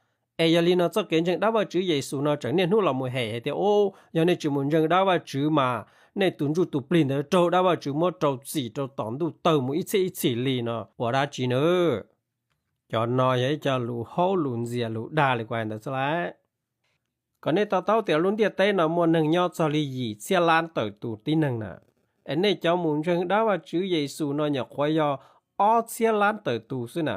es yog li no txoj kev ntseeg dab Vajtswv Yexus no tseem niaj hnub los mus hem hais tias, u, yog nej tsis mus ntseeg dab Vajtswv mas nej tus ntsuj tus plig ntawd raug dab Vajtswv muab rau txim rau tom ntuj tawg mus ib txhiab ib txhis li no ua dab tsi na. Cov no yog ib co lus haub lus ntxias lus dag li kuv hais ntawd xwb lauj. Kom nej to taub tias lub ntiaj teb no muaj neeg nyob txog li yim txhiab lab tawm tus tib neeg na, es nej cov mus ntseeg dab Vajtswv Yexus no nyuam qhuav yog ob txhiab lab tawm tus xwb na.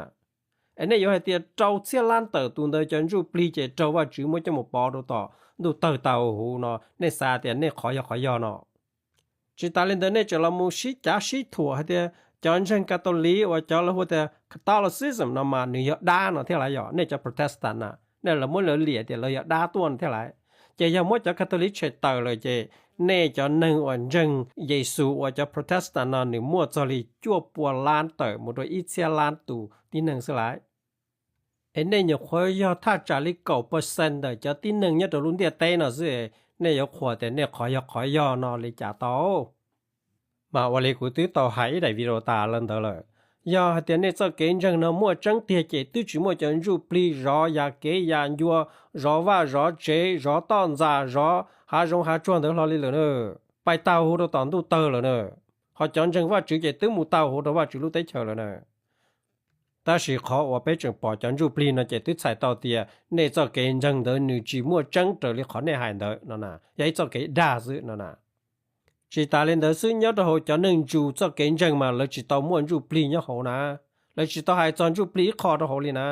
Es nej yuav hais tias rau txhiab lab tawm tus ntawd cov ntsuj plig ces raug Vajtswv muab coj mus pov rau tom ntuj tawg tau huv no, nej xav tias nej qhov yog qhov yog no. Tsis tas li ntawd nej tseem los mus sib cav sib thuam hais tias cov ntseeg Catholic uas cov lawv hu tias Catholicism no mas nws yog dab no thiab lauj, yog nej cov Protestant na, nej lawv muab lawv liam tias lawv yog dab tuaj no thiab lauj. Ces yog muab cov Catholic tshem tawm lawm ces nej cov neeg uas ntseeg Yexus uas cov Protestant no nws muaj txog li cuaj pua lab tawm mus rau ib txhiab lab tus tib neeg xwb lauj. Es nej nyuam qhuav yog thaj tsam li kaum percent ntawm cov tib neeg nyob rau lub ntiaj teb no xwb, nej yuav qhuas tias nej qhov yog qhov yog no li cas tau? Mas ua li kuv twb tau hais ib daim video tas lawm ntawd lawm, yog hais tias nej txoj kev ntseeg no muaj tseeb tiag ces twb tsis muaj cov ntsuj plig zov ya kev ya ncua, zov vaj zov tsev, zov toj ntxas, zov hav zoov hav tsuag ntawd hlo li lawm na, pais tau huv rau tom ntuj tawg lawm na. Ho cov ntseeg Vajtswv ces twb mus tau huv rau Vajtswv lub teb chaws lawm na. Tab sis qhov uas peb tseem pom cov ntsuj plig no ces twb txhais tau tias nej txoj kev ntseeg ntawd nws tsis muaj tseeb raws li qhov nej hais ntawd no na, yog ib txoj kev dag xwb no na. Tsis tas li ntawd xwb, nyob rau hauv cov neeg ntsus txoj kev ntseeg mas lawv tsis tau muaj ntsuj plig nyob hauv na, lawv tsis tau hais txog ntsuj plig ib qho rau hauv li na.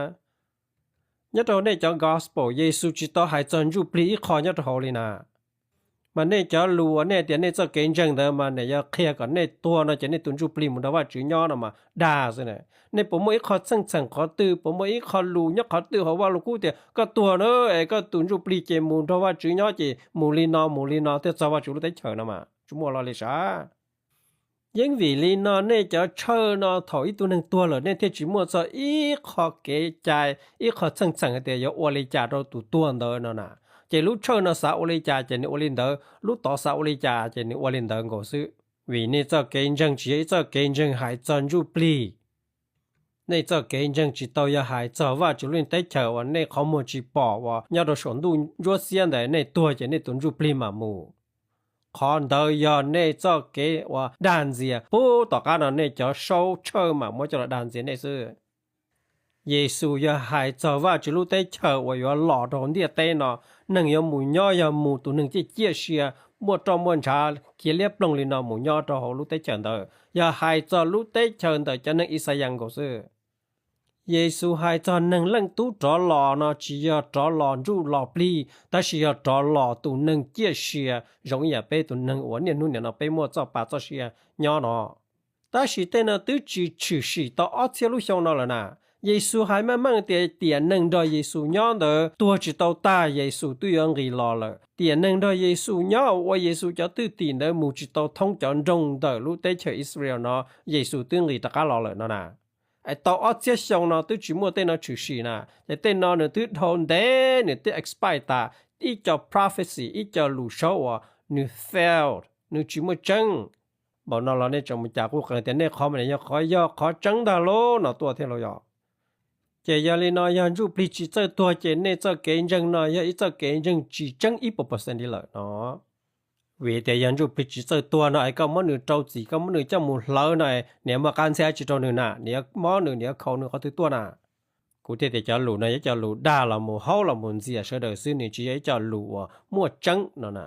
Nyob rau nej cov gospel, Yexus tsis tau hais txog ntsuj plig ib qho nyob rau hauv li na. Mas nej cov lus uas nej tias nej txoj kev ntseeg ntawd mas nej yog qhia kom nej tuag no ces nej tus ntsuj plig mus nrog Vajtswv nyob no mas dag xwb na. Nej puas muaj ib qho txheej txheem qhov twg, puas muaj ib qho lus nyob qhov twg hauv Vaj Lug Kub tias koj tuag na es koj tus ntsuj plig ces mus nrog Vajtswv nyob ces mus li no mus li no thiaj txog Vajtswv lub teb chaws no mas tsis muaj lo li sav. Yeej vim li no nej cov tshawj no thaum ib tug neeg tuag lawm nej thiaj tsis muaj txog ib qho kev cai, ib qho txheej txheem hais tias yuav ua li cas rau tus tuag ntawd no na. Ces lub tshawj no xav ua li cas ces nws ua li ntawd, lub tod xav ua li cas ces nws ua li ntawd nkaus xwb. Vim nej txoj kev ntseeg tsis yog ib txoj kev ntseeg hais txog ntsuj plig. Nej txoj kev ntseeg tsis tau yog hais txog Vajtswv lub teb chaws uas nej qhov muag tsis pom uas nyob rau saum ntuj ntsuab xiab ntawd, nej tuag ces nej tus ntsuj plig mam mus. Qhov ntawd yog nej txoj kev uas dag ntxias puag tom qab no nej cov saub tshawj mam muab coj los dag ntxias nej xwb. Yexus yog hais txog Vajtswv lub teb chaws uas yuav los rau hauv ntiaj teb no, neeg yuav mus nyob yog mus tus neeg ciaj ciaj sia, muaj roj muaj ntshav khiav liab ploog li no mus nyob rau hauv lub teb chaws ntawd, yog hais txog lub teb chaws ntawm cov neeg Ixayas nkaus xwb. Yexus hais txog neeg Leej Tub rov los no tsis yog rov los ntsuj los plig, tab sis yog rov los tus neeg ciaj sia zoo ib yam peb tus neeg uas niaj hnub nim no peb muaj txoj pa txoj sia nyob no. Tab sis tej no twb tsis tshwm sim tau ob txhiab lub xyoo no lawm na. Yexus hais meej meej tias tiam neeg nrog Yexus nyob ntawd tuag tsis tau tag, Yexus twb yuav nqis los lawm. Tiam neeg nrog Yexus nyob uas ua Yexus cov thwj tim ntawd mus tsis tau thoob cov nroog ntawm lub teb chaws Israel no, Yexus twb nqis rov qab los lawm no na. Es tau ob txhiab xyoo no twb tsis muaj tej no tshwm sim na, ces tej no nws twb dhau ntev nws twb expire tas, ib co prophecy, ib co lus saub uas nws failed, nws tsis muaj tseeb. Npaum no los nej tseem mus cas quj qees tias nej qhov mas nim yog qhov yog qhov tseeb ntag lauj no tuaj thiab lauj yog. Ces yog li no yog ntsuj plig tsis txawj tuag ces nej txoj kev ntseeg no yog ib txoj kev ntseeg tsis tseeb ib puas percent li lawm no. Vim tias yog ntsuj plig tsis txawj tuag no es koj muab nws rau txim koj muab nws coj mus hlawv no, niam muaj qab ntxhiab tsis rau nws na, niam muab nws niam khaus nws qhov twg tuaj na. Kuv thiaj tias cov lus no yog ib co lus dag los mus haub los mus ntxias sawv daws xwb, nws tsis yog ib co lus uas muaj tseeb no na.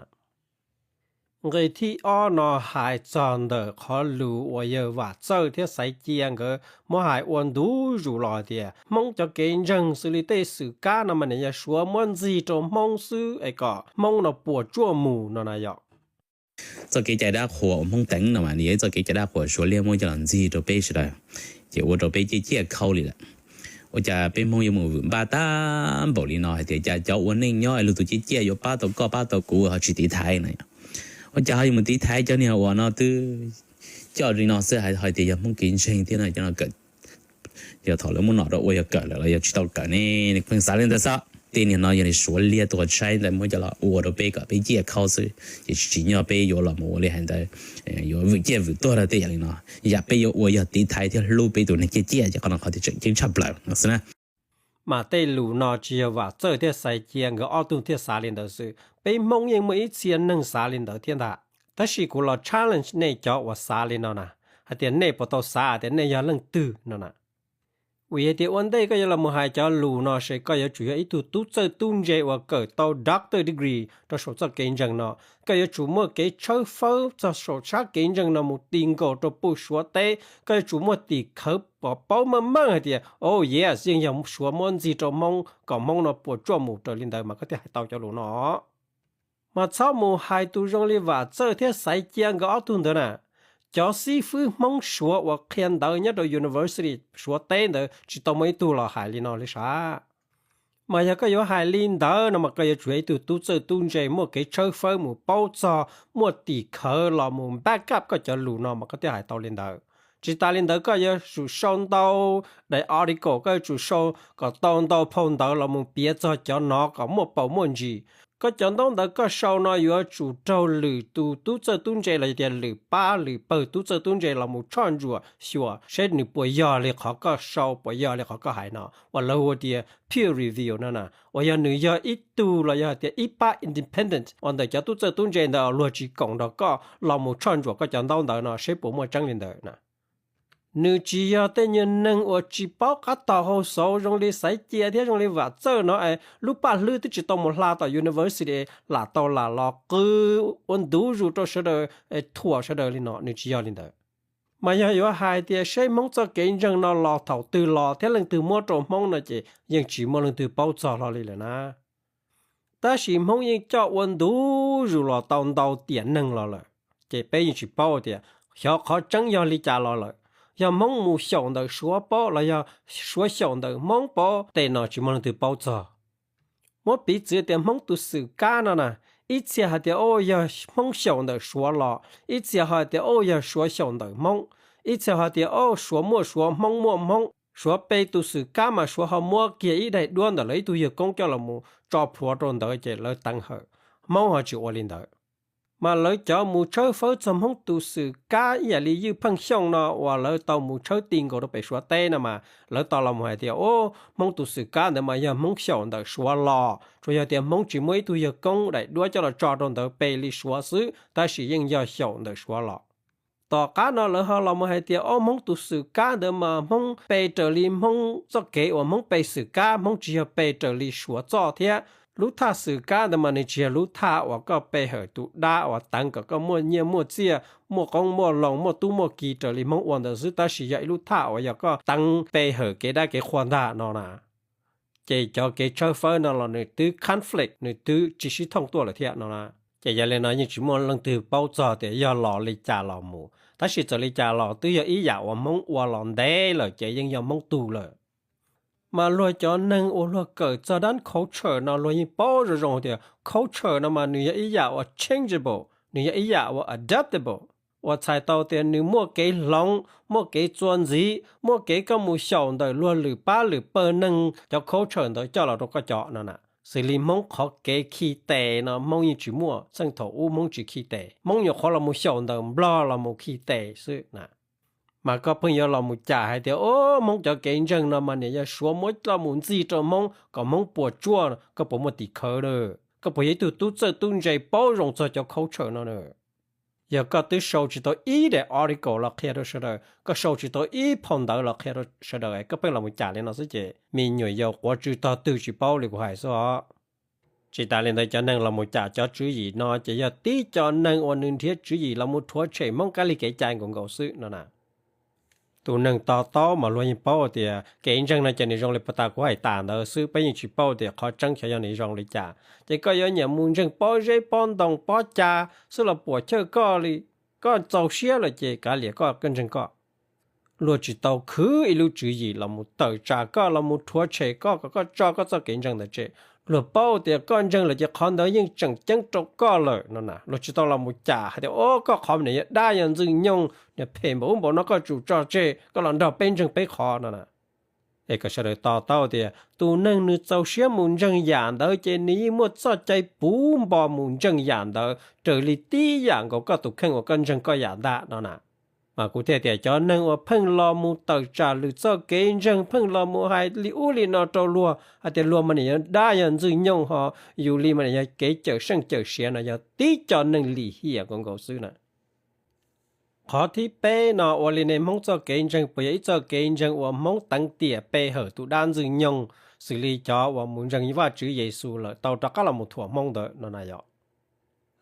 Nqe thib ob no hais txog ntawm qhov lus uas yawg Vam Txawj thiab Xaiv Cia nkawd muab hais ua ntu zus los hais tias Hmoob cov kev ntseeg xws li tej xwm kab no mas nim yog Suav muab ntxig rau Hmoob xwb es kom Hmoob no puas tsuaj mus no na yog. Txoj kev cai dab qhuas uas Hmoob teev no mas nws yog ib txoj kev cai dab qhuas Suav liab muab coj los ntxig rau peb sawv daws, ces ua rau peb ciaj ciaj khau li lawm. Ua cas peb Hmoob yuav mus vwm npaj tag npaum li no hais tias cas cov ua neej nyob es luag tus ciaj ciaj yuav pab tau koj pab tau kuv ho tsis tiv thaiv no. Ua cas ho yuav mus tiv thaiv cov niag uas no twb coj li no xwb hais tias yog Hmoob kev ntseeg thiab no cov no kawm. Yog thaum lawv muab nom rau ua yog kawm lawm los yog tsis tau kawm ne, pheej xav li ntawd xwb. Tej niag no yog li Suav liab tuaj tshaib ntawd muab coj los ua rau peb kom peb ciaj khau xwb ces tsis tsim nyog peb yuav los mus ua li hais ntawd, yuav vwm ciaj vwm tuag rau tej yam li no. Yam peb yuav ua yog tiv thaiv thiab hlub peb tus neeg ciaj ciaj ces qhov no qhov tias tseem ceeb tshaj plaws no xwb na. Mas tej lus no tsis yog Vam Txawj thiab Xaiv Cia nkawd ob tug thiaj xav li ntawd xwb, peb Hmoob yeej muaj ib txhia neeg xav li ntawd thiab ntag. Tab sis kuv los challenge nej cov uas xav li no na, hais tias nej puas tau xav tias nej yog leej twg no na. Vim hais tias ua ntej koj yuav los mus hais cov lus no ces koj yuav tsum yog ib tug tub txawj tub ntse uas kawm tau doctor degree rau saum txoj kev ntseeg no. Koj yuav tsum muaj kev tshawb fawb txog saum sab kev ntseeg no mus ti nkaus rau pem Suav teb. Koj yuav tsum muaj tim khawv pom paub meej meej hais tias, oh yes, yeej yog Suav muab ntxig rau Hmoob kom Hmoob no puas tsuaj mus raws li ntawd mas koj thiaj hais tau cov lus no. Mas txhob mus hais tus zoo li Vam Txawj thiab Xaiv Cia nkawd ob tug ntawd na. Cov xib fwb Hmoob Suav uas qhia ntawv nyob rau university Suav teb ntawd tsis tau muaj ib tug los hais li no li sav. Mas yog koj yuav hais li ntawd no mas koj yuav tsum yog ib tug tub txawj tub ntse muaj kev tshawb fawb mus paub txog, muaj tim khawv los mus back up koj cov lus no mas koj thiaj hais tau li ntawd. Tsis tas li ntawd koj yuav tsum sau ntau daim article, koj yuav tsum sau kom tau ntau phau ntawv los mus piav txog cov no kom muaj paus muaj ntsis. Koj cov ntaub ntawv koj sau no yuav tsum raug lwm tus tub txawj tub ntse los yog tias lwm pab lwm pawg tub txawj tub ntse los mus tshoj ntsuam xyuas seb nws puas yog li qhov koj sau, puas yog li qhov koj hais no uas lawv hu tias peer review no na, uas yog nws yog ib tug los yog hais tias ib pab independent uas ntawm cov tub txawj tub ntse ntawd luag tsis koom nrog koj los mus tshoj ntsuam koj cov ntaub ntawv no seb puas muaj tseeb li ntawd na. Nws tsis yog tej nyuag neeg uas tsis paub qab tom hau xauv zoo li Xaiv Cia thiab zoo li Vam Txawj no es lub paj hlwb twb tsis tau mus hla tom university lam tau lam los qw ua ntu zus rau sawv daws, thuam sawv daws li no, nws tsis yog li ntawd. Mas yog yuav hais tias seb Hmoob txoj kev ntseeg no los thaum twg los thiab leej twg muab rau Hmoob no ces yeej tsis muaj leej twg paub txog hlo li lawm na. Tab sis Hmoob yeej coj ua ntu zus los tau ntau tiam neeg los lawm, ces peb yeej tsis paub tias xyov qhov tseeb yog li cas los lawm. Yog Hmoob mus xyaum ntawm Suav paub los yog Suav xyaum ntawm Hmoob paub, tej no tsis muaj leej twg paub txog. Muab piv txwv tias Hmoob tus xwm kab no na, ib txhia hais tias o yog Hmoob xyaum ntawm Suav los, ib txhia ho hais tias o yog Suav xyaum ntawm Hmoob, ib txhia ho hais tias o Suav muaj Suav, Hmoob muaj Hmoob. Suav pe tus xwm kab mas Suav ho muab kiag ib daim duab ntawm lawv ib tug yawg koob coj los mus tso plhuav rau ntawd ces lawv teev hawm. Hmoob ho tsis ua li ntawd. Mas lawv cov mus tshawb fawb txog Hmoob tus xwm kab ib yam li Ywj Pheej Xyooj no uas lawv tau mus tshawb ti nkaus rau pem Suav teb no mas lawv tau los mus hais tias o Hmoob tus xwm kab ntawd mas yog Hmoob xyaum ntawm Suav los, tsuas yog tias Hmoob tsis muab ib tug yawg koob daim duab coj los tso rau ntawd pe li Suav xwb, tab sis yeej yog xyaum ntawm Suav los. Tom qab no lawv ho los mus hais tias o Hmoob tus xwm kab ntawd mas Hmoob pe raws li Hmoob txoj kev uas Hmoob pe xwm kab, Hmoob tsis yog pe raws li Suav txoj thiab. Lub thaj xwm kab ntawd mas nws tsis yog lub thaj uas koj pe hawm tus dab uas teev kom koj muaj nyiaj muaj txiaj, muaj qoob muaj loo, muaj tub muaj ki raws li Hmoob ua ntawd xwb, tab sis yog ib lub thaj uas yog koj teev pe hawm kev dab kev qhua ntag no na. Ces cov kev tshawb fawb no los nws twb conflict, nws twb tsis sib thooj tuaj lawm thiab no na. Ces yog li no yeej tsis muaj leej twg paub txog tias yog los li cas los mus, tab sis txawm li cas los twb yog ib yam uas Hmoob ua los ntev lawm ces yeej yog Hmoob tug lawm. Mas luag cov neeg uas luag kawm txog dab culture no luag yeej paub zoo zoo tias culture no mas nws yog ib yam uas changeable, nws yog ib yam uas adaptable, uas txhais tau tias nws muaj kev hloov, muaj kev txuas ntxiv, muaj kev koj mus xyaum ntawm luag lwm pab lwm pawg neeg cov culture ntawd coj los rau koj cov no na. Xws li Hmoob qhov kev khi tes no Hmoob yeej tsis muaj, txheej thaum ub Hmoob tsis khi tes, Hmoob nyuam qhuav los mus xyaum ntawm Nplog los mus khi tes xwb na. Mas koj pheej yuav los mus cam hais tias, o, Hmoob cov kev ntseeg no mas niam yog Suav muab coj mus ntxig rau Hmoob kom Hmoob puas tsuaj, koj puas muaj tim khawv lawm? Koj puas yog ib tug tub txawj tub ntse paub zoo txog cov khau tshawm no na? Yog koj twb sau tsis tau ib daim article los qhia rau sawv daws, koj sau tsis tau ib phau ntawv los qhia rau sawv daws, koj pheej los mus cam li no xwb ces me nyuam yaus quav tsw tog twg tsis paub li kuv hais xwb os. Tsis tas li ntawd cov neeg los mus cam cov tswv yim no ces yog tib co neeg uas nws nrhiav tswv yim los mus rhuav tshem Hmoob kab lig kev cai nkaus nkaus xwb no na. Tus neeg to taub mas luag yeej paub tias kev ntseeg no ces nws zoo li puag ta kuv hais tas ntawd xwb, peb yeej tsis paub tias qhov tseeb xyov yog nws zoo li cas. Ces koj yuav nyiam mus ntseeg pob zeb pob ntoo pob ca xwb los puas chawj koj li. Koj txaus siab lawm ces kav liam koj, koj ntseeg koj. Luag tsis tau khwv ib lub tswv yim los mus tawm tsam koj, los mus rhuav tshem koj kom koj tso koj txoj kev ntseeg ntawd tseg. Luag paub tias koj ntseeg lawm ces qhov ntawd yeej tseem ceeb rau koj lawm no na. Luag tsis tau los mus cam hais tias, o, koj qhov niam yog dab yog ntxwg nyoog, niam phem npaum ub npaum no koj tsum tso tseg, koj los nrog peb ntseeg peb qhov no na. Es kom sawv daws to taub tias tus neeg nws txaus siab mus ntseeg yam ntawd ces nws yeej muaj txoj cai puv npo mus ntseeg yam ntawd raws li tib yam nkaus koj tus kheej uas koj ntseeg koj yam ntag no na. Mas kuv thiaj tias cov neeg uas pheej los mus tawm tsam lwm txoj kev ntseeg, pheej los mus hais li ub li no rau luag hais tias luag mas niam yog dab yog ntxwg nyoog ho yus li mas niam yog kev cawm seej cawm siav no yog tib co neeg lim hiam nkaus nkaus xwb na. Qhov thib peb no, ua li nej Hmoob txoj kev ntseeg puas yog ib txoj kev ntseeg uas Hmoob teev tiam pe hawm tus dab ntxwg nyoog xws li cov uas mus ntseeg Vajtswv Yexus lawm tau rov qab los mus thuam Hmoob ntawd no na yom?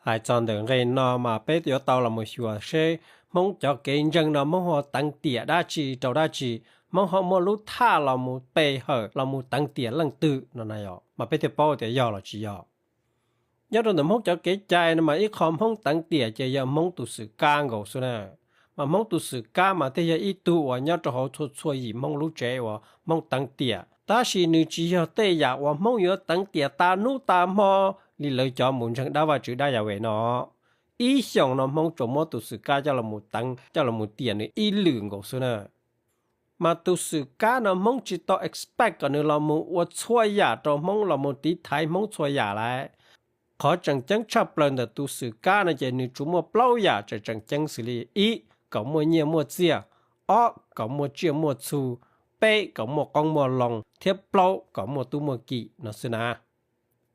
Hais txog ntawm nqe no mas peb yuav tau los mus xyuas seb Hmoob cov kev ntseeg no Hmoob ho teev tiam dab tsi rau dab tsi, Hmoob ho muaj lub thaj los mus pe hawm los mus teev tiam leej twg no na yom, mas peb thiaj paub tias yog los tsis yog. Nyob rau ntawm Hmoob cov kev cai no mas ib qho Hmoob teev tiam ces yog Hmoob tus xwm kab nkaus xwb na. Mas Hmoob tus xwm kab mas thiaj yog ib tug uas nyob rau hauv txhua txhua yim Hmoob lub tsev uas Hmoob teev tiam, tab sis nws tsis yog tej yam uas Hmoob yuav teev tiam tas hnub tas hmo li lawv cov mus ntseeg dab Vajtswv dab Yahweh no. Ib xyoos no Hmoob tsuas muab tus xwm kab coj los mus teev, coj los mus tiam nws ib lwm nkaus xwb na. Mas tus xwm kab no Hmoob tsis tau expect kom nws los mus ua txhua yam rau Hmoob, los mus tiv thaiv Hmoob txhua yam lawm. Qhov tseem ceeb tshaj plaws ntawm tus xwm kab no ces nws tsuas muaj plaub yam tseem tseem ceeb xws li: ib, kom muaj nyiaj muaj txiaj; ob, kom muaj tsiaj muaj txhu; peb, kom muaj qoob muaj loo; thiab plaub, kom muaj tub muaj ki no xwb na.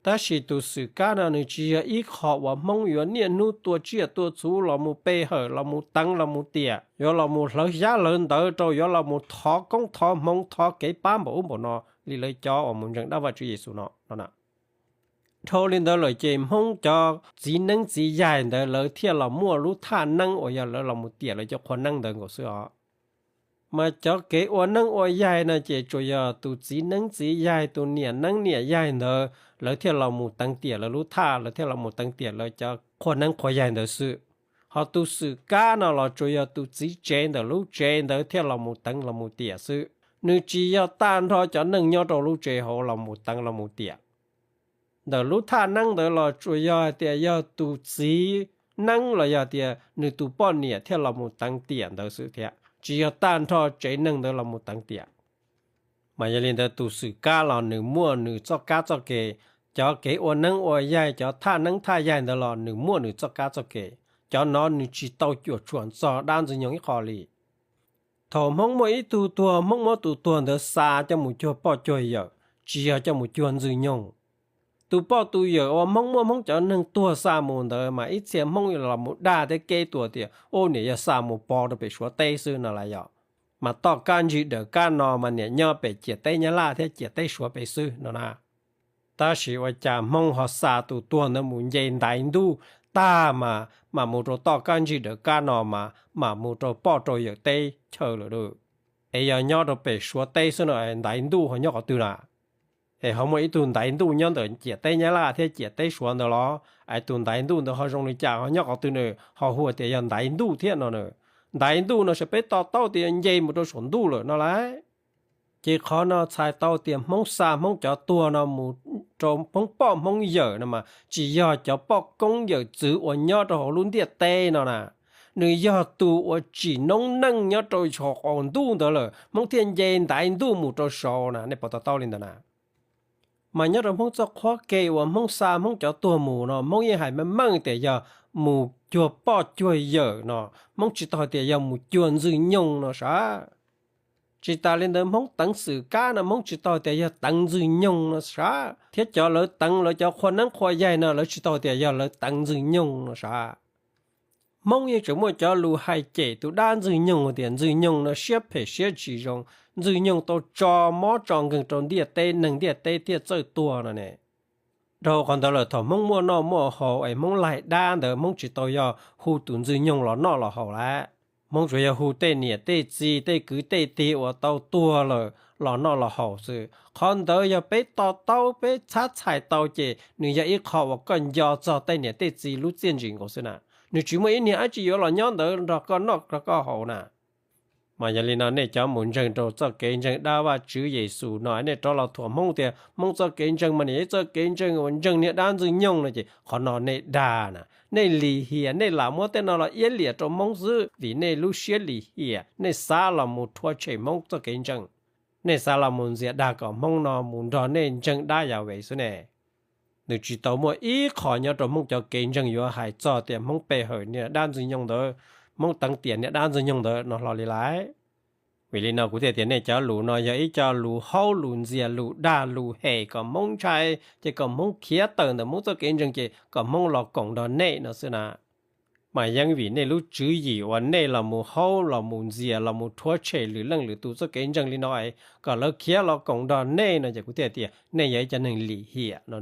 Tab sis tus xwm kab no nws tsis yog ib qho uas Hmoob yuav niaj hnub tua tsiaj tua txhu los mus pe hawm, los mus teev, los mus tiam, yuav los mus hlawv xyab hlawv ntawv rau, yuav los mus thov koob thov hmoov, thov kev pab npaum ub npaum no li lawv cov uas mus ntseeg dab Vajtswv Yexus no no na. Dhau li ntawd lawm ces Hmoob cov txiv neeb txiv yaig ntawd lawv thiaj los muaj lub thaj neeb uas yog lawv los mus tiam lawv cov qhua neeb ntawd nkaus xwb os. Mas cov kev ua neeb ua yaig no ces tsuas yog tus txiv neeb txiv yaig, tus niam neeb niam yaig ntawd lawv thiaj los mus teev tiam lawv lub thaj, lawv thiaj los mus teev tiam lawv cov qhua neeb qhua yaig ntawd xwb. Ho tus xwm kab no los tsuas yog tus txiv tsev ntawm lub tsev ntawd thiaj los mus teev los mus tiam xwb. Nws tsis yog tag nrho cov neeg nyob rau lub tsev hauv los mus teev los mus tiam. Ntawm lub thaj neeb ntawd los tsuas yog hais tias yog tus txiv neeb los yog tias nws tus poj niam thiaj los mus teev tiam ntawd xwb thiab, tsis yog tag nrho tsev neeg ntawd los mus teev tiam. Mas yog li ntawd tus xwm kab los nws muaj nws txoj kab txoj ke, cov kev ua neeb ua yaig, cov thaj neeb thaj yaig ntawd los nws muaj nws txoj kab txoj ke. Cov no nws tsis tau cuam tshuam txog dab ntxwg nyoog ib qho li. Thaum Hmoob muaj ib tug tuag, Hmoob muab tus tuag ntawd xa coj mus cuag poj cuag yawm, tsis yog coj mus cuag ntxwg nyoog. Tus poj tus yawm uas Hmoob muab Hmoob cov neeg tuag xa mus ntawd mas ib txhia Hmoob los mus dag thiab keb tuas tias, u, niam yog xa mus pov rau pem Suav teb xwb no las yom. Mas toj kab ntsig dawm kab no mas niam nyob pem ciam teb Nyab Laj thiab ciam teb Suav pem xwb no na. Tab sis ua cas Hmoob ho xa tus tuag ntawd mus nce ntaiv ntuj tag mas mam mus rau toj kab ntsig dawm kab no mas mam mus rau poj rau yawm teb chaws lawm lauj. Es yog nyob rau pem Suav teb xwb no ntaiv ntuj ho nyob qhov twg na? Es ho muaj ib tug ntaiv ntuj nyob ntawm ciam teb Nyab Laj thiab ciam teb Suav ntawd los? Es tus ntaiv ntuj ntawd ho zoo li cas, ho nyob qhov twg na, ho hu tias yog ntaiv ntuj thiab no na? Ntaiv ntuj no sawv peb to taub tias yog nce mus rau saum ntuj lawm no lauj. Ces qhov no txhais tau tias Hmoob xa Hmoob cov tuag no mus rau Hmoob poj Hmoob yawm no mas tsis yog cov poj koob yawm txwv uas nyob rau hauv lub ntiaj teb no na. Nws yog tus uas tsim noob neej nyob rau saum qaum ntuj ntawd lawm, Hmoob thiaj nce ntaiv ntuj mus rau saud na, nej puas to taub li ntawd na? Mas nyob rau Hmoob txoj qhuab ke uas Hmoob xa Hmoob cov tuag mus no, Hmoob yeej hais meej meej tias yog mus cuag poj cuag yawm no, Hmoob tsis tau hais tias yog mus cuag Ntxwg Nyoog no sav. Tsis tas li ntawd, Hmoob teev xwm kab no Hmoob tsis tau hais tias yog teev Ntxwg Nyoog no sav, thiab cov lawv teev lawv cov qhua neeb qhua yaig no lawv tsis tau hais tias yog lawv teev Ntxwg Nyoog no sav. Hmoob yeej tseem muaj cov lus hais cem tus dab Ntxwg Nyoog tias Ntxwg Nyoog no siab phem siab tsis zoo, Ntxwg Nyoog tau tso mob tso nkeeg rau ntiaj teb, neeg ntiaj teb thiaj txawj tuag no ne. Dhau qhov ntawd lawm, thaum Hmoob muaj noj muaj haus es Hmoob laig dab ntawd, Hmoob tsis tau yog hu tus Ntxwg Nyoog los noj los haus lawm. Hmoob tsuas yog hu tej niam tej txiv tej kwv tej tij uas tau tuag lawm los noj los haus xwb. Qhov ntawd yog peb to taub peb txhab txhais tau ces nws yog ib qho uas koj nco txog tej niam tej txiv lub txiaj ntsim nkaus xwb na. Nws tsis muaj ib niag dab tsi yuav los nyob ntawd nrog koj noj nrog koj haus na. Mas yog li no nej cov mus ntseeg rau txoj kev ntseeg dab Vajtswv Yexus no, nej rov los thuam Hmoob tias Hmoob txoj kev ntseeg mas nws yog ib txoj kev ntseeg uas ntseeg niag dab Ntxwg Nyoog no ces qhov no nej dag na. Nej lim hiam, nej lam muab tej no los iab liam rau Hmoob xwb vim nej lub siab lim hiam, nej xav los mus rhuav tshem Hmoob txoj kev ntseeg. Nej xav los mus ntxias dag kom Hmoob no mus nrog nej ntseeg dab Yas Ves xwb ne. Nws tsis tau muaj ib qho nyob rau Hmoob cov kev ntseeg yuav hais txog tias Hmoob pe hawm niag dab Ntxwg Nyoog ntawd, Hmoob teev tiam niag dab Ntxwg Nyoog ntawd no hlo li lawm. Vim li no kuv thiaj tias nej cov lus no yog ib co lus haub lus ntxias lus dag lus hem kom Hmoob ntshai, ces kom Hmoob khiav tawm ntawm Hmoob txoj kev ntseeg ces kom Hmoob los koom nrog nej no xwb na. Mas yeej vim nej lub tswv yim uas nej los mus haub los mus ntxias los mus rhuav tshem lwm leej lwm tus txoj kev ntseeg li no es kom lawv khiav los koom nrog nej no ces kuv thiaj tias nej yog ib co neeg lim hiam no.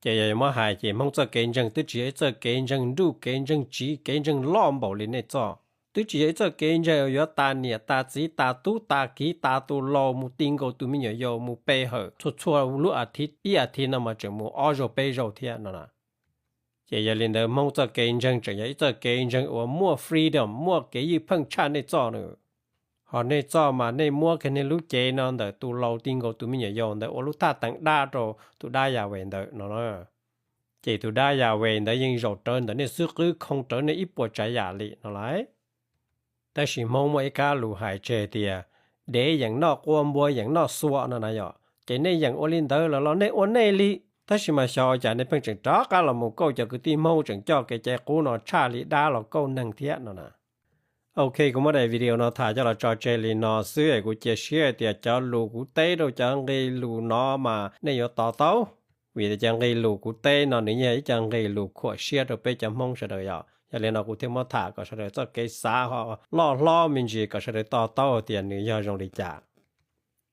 Ces yog muab hais ces Hmoob txoj kev ntseeg twb tsis yog ib txoj kev ntseeg nruj kev ntseeg tsiv kev ntseeg loj npaum li nej txoj. Twb tsis yog ib txoj kev ntseeg uas yuav tas niam tas txiv tas tub tas kiv tas tus laus mus ti nkaus tus me nyuam yaus mus pe hawm txhua txhua lub as thiv, ib as thiv no mas tseem mus ob zaug peb zaug thiab no na. Ces yog li ntawd Hmoob txoj kev ntseeg tseem yog ib txoj kev ntseeg uas muaj freedom, muaj kev ywj pheej tshaj nej txoj na. Ho nej txoj mas nej muab kiag nej lub cev no ntawm tus laus ti nkaus tus me nyuam yaus ntawd ua lub thaj teev dab rau tus dab Yas Ves ntawd no na. Ces tus dab Yas Ves ntawd yeej zaum rawv ntawm nej xwb, qwb khoo rawv nej ib puas tsav yam li no lauj. Tab sis Hmoob muaj ib kab lus hais tseg tias dev yeem noj quaj npua yeem noj xua no na yom. Ces nej yeem ua li ntawd lawm los nej ua nej li, tab sis mas xyov ua cas nej pheej tseem rov qab los mus kauj cov kwv tij Hmoob tseem coj kev cai qub no tshaj li dab los kauj neeg thiab no na. Ok, kuv muab daim video no tham coj los tso tseg li no xwb es kuv cia siab hais tias cov lus kuv teb rau cov nqe lus no mas nej yuav to taub. Vim tias cov nqe lus kuv teb no nws yog ib co nqe lus khuam siab rau peb cov Hmoob sawv daws yom. Yog li no kuv thiaj muab tham kom sawv daws txoj kev xav ho loj hlob me ntsis kom sawv daws to taub tias nws yog zoo li cas.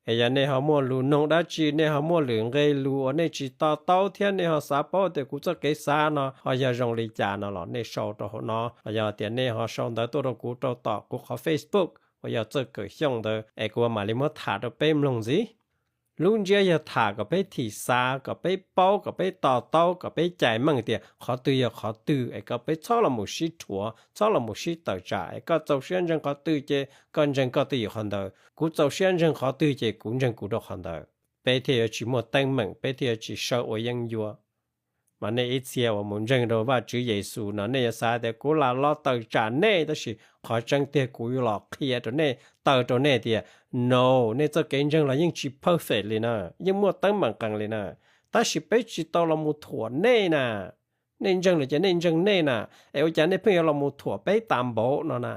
Es yog nej ho muaj lus noog dab tsi, nej ho muaj lwm nqe lus uas nej tsis to taub thiab nej ho xav paub tias kuv txoj kev xav no ho yog zoo li cas no los nej sau rau hauv no, los yog tias nej ho sau ntawv tuaj rau kuv rau tom kuv qhov Facebook uas yog Txawj Kawm Xyooj ntawd es kuv mam li muab tham rau peb mloog ntxiv. Lub ntsiab yog tham kom peb thim xav, kom peb paub, kom peb to taub, kom peb cais meej tias qhov twg yog qhov twg es kom peb txhob los mus sib rhuav, txhob los mus sib tawm tsam es koj txaus siab ntseeg qhov twg ces koj ntseeg koj twj ywm qhov ntawd, kuv txaus siab ntseeg qhov twg ces kuv ntseeg kuv rau qhov ntawd, peb thiaj yuav tsis muaj teeb meem, peb thiaj yuav tsis sawv ua yeeb ncuab. Mas nej ib txhia uas mus ntseeg rau Vajtswv Yexus no nej yuav xav tias kuv lam los tawm tsam nej, tab sis qhov tseeb tiag kuv yuav los qhia rau nej, taw rau nej tias no, nej txoj kev ntseeg los yeej tsis perfect li na, yeej muaj teeb meem qees li na, tab sis peb tsis tau los mus thuam nej na. Nej ntseeg lawm ces nej ntseeg nej na, es ua cas nej pheej yuav los mus thuam peb tas npaum no na?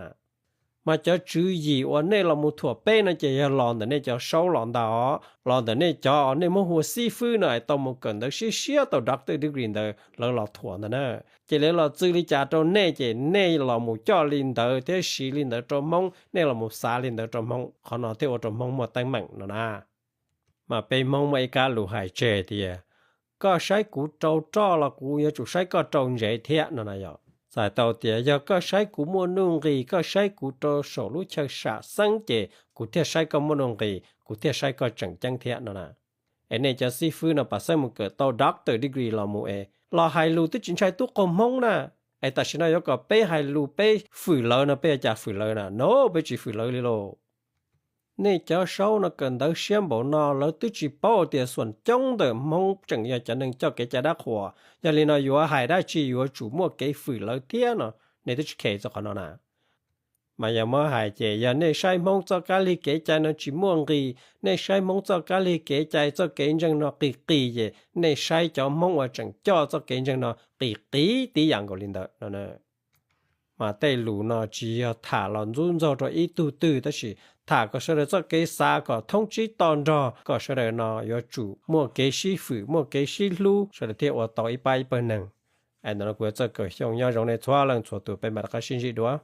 Mas cov tswv yim uas nej los mus thuam peb no ces yog los ntawm nej cov saub los ntag os, los ntawm nej cov nej muab hu ua xib fwb no es tau mus kawm ntawv siab siab tau doctor degree ntawd lawv los thuam ntag na. Ces lawv los txwv li cas rau nej ces nej los mus coj li ntawd thiab siv li ntawd rau Hmoob, nej los mus xav li ntawd rau Hmoob, qhov no thiaj ua rau Hmoob muaj teeb meem no na. Mas peb Hmoob muaj ib kab lus hais tseg tias koj saib kuv rau roj los kuv yuav tsum saib koj rau ntsev thiab no na yom. Txhais tau tias yog koj saib kuv muaj nuj nqis, koj saib kuv rau saum lub chaw sam xeeb ces kuv thiaj saib koj muaj nuj nqis, kuv thiaj saib koj tseem ceeb thiab no na. Es nej cov xib fwb no pam xeeb mus kawm tau doctor degree los mus es los hais lus twb tsis ntshai tub qaug Hmoob na. Es tam sim no yuav kom peb hais lus peb fwm lawv no peb yuav cas fwm lawv na? No, peb tsis fwm lawv li lauj. Nej cov saub no kawm ntawv siab npaum no lawv twb tsis paub tias xuam coob ntawm Hmoob tseem yog cov neeg coj kev cai dab qhuas. Yog li no yuav hais dab tsi yuav tsum muaj kev fwm lawv thiab no, nej twb tsis kheev txog qhov no na. Mas yog muab hais ces yog nej saib Hmoob txoj kab lig kev cai no tsis muaj nqis, nej saib Hmoob txoj kab lig kev cai txoj kev ntseeg no qis qis ces nej saib cov Hmoob uas tseem coj txoj kev ntseeg no qis qis tib yam nkaus li ntawd no. Mas tej lus no tsis yog tham los ntxub ntxaug rau ib tug twg, tab sis tham kom sawv daws txoj kev xav kom thoob tsib to nrog, kom sawv daws no yuav tsum muaj kev sib fwm, muaj kev sib hlub, sawv daws thiaj ua tau ib pab ib pawg neeg. Es ntawm no kuv yuav Txawj Kaum Xyooj nyob zoo nej txhua leej txhua tus, peb mam rov qab sib ntsib dua.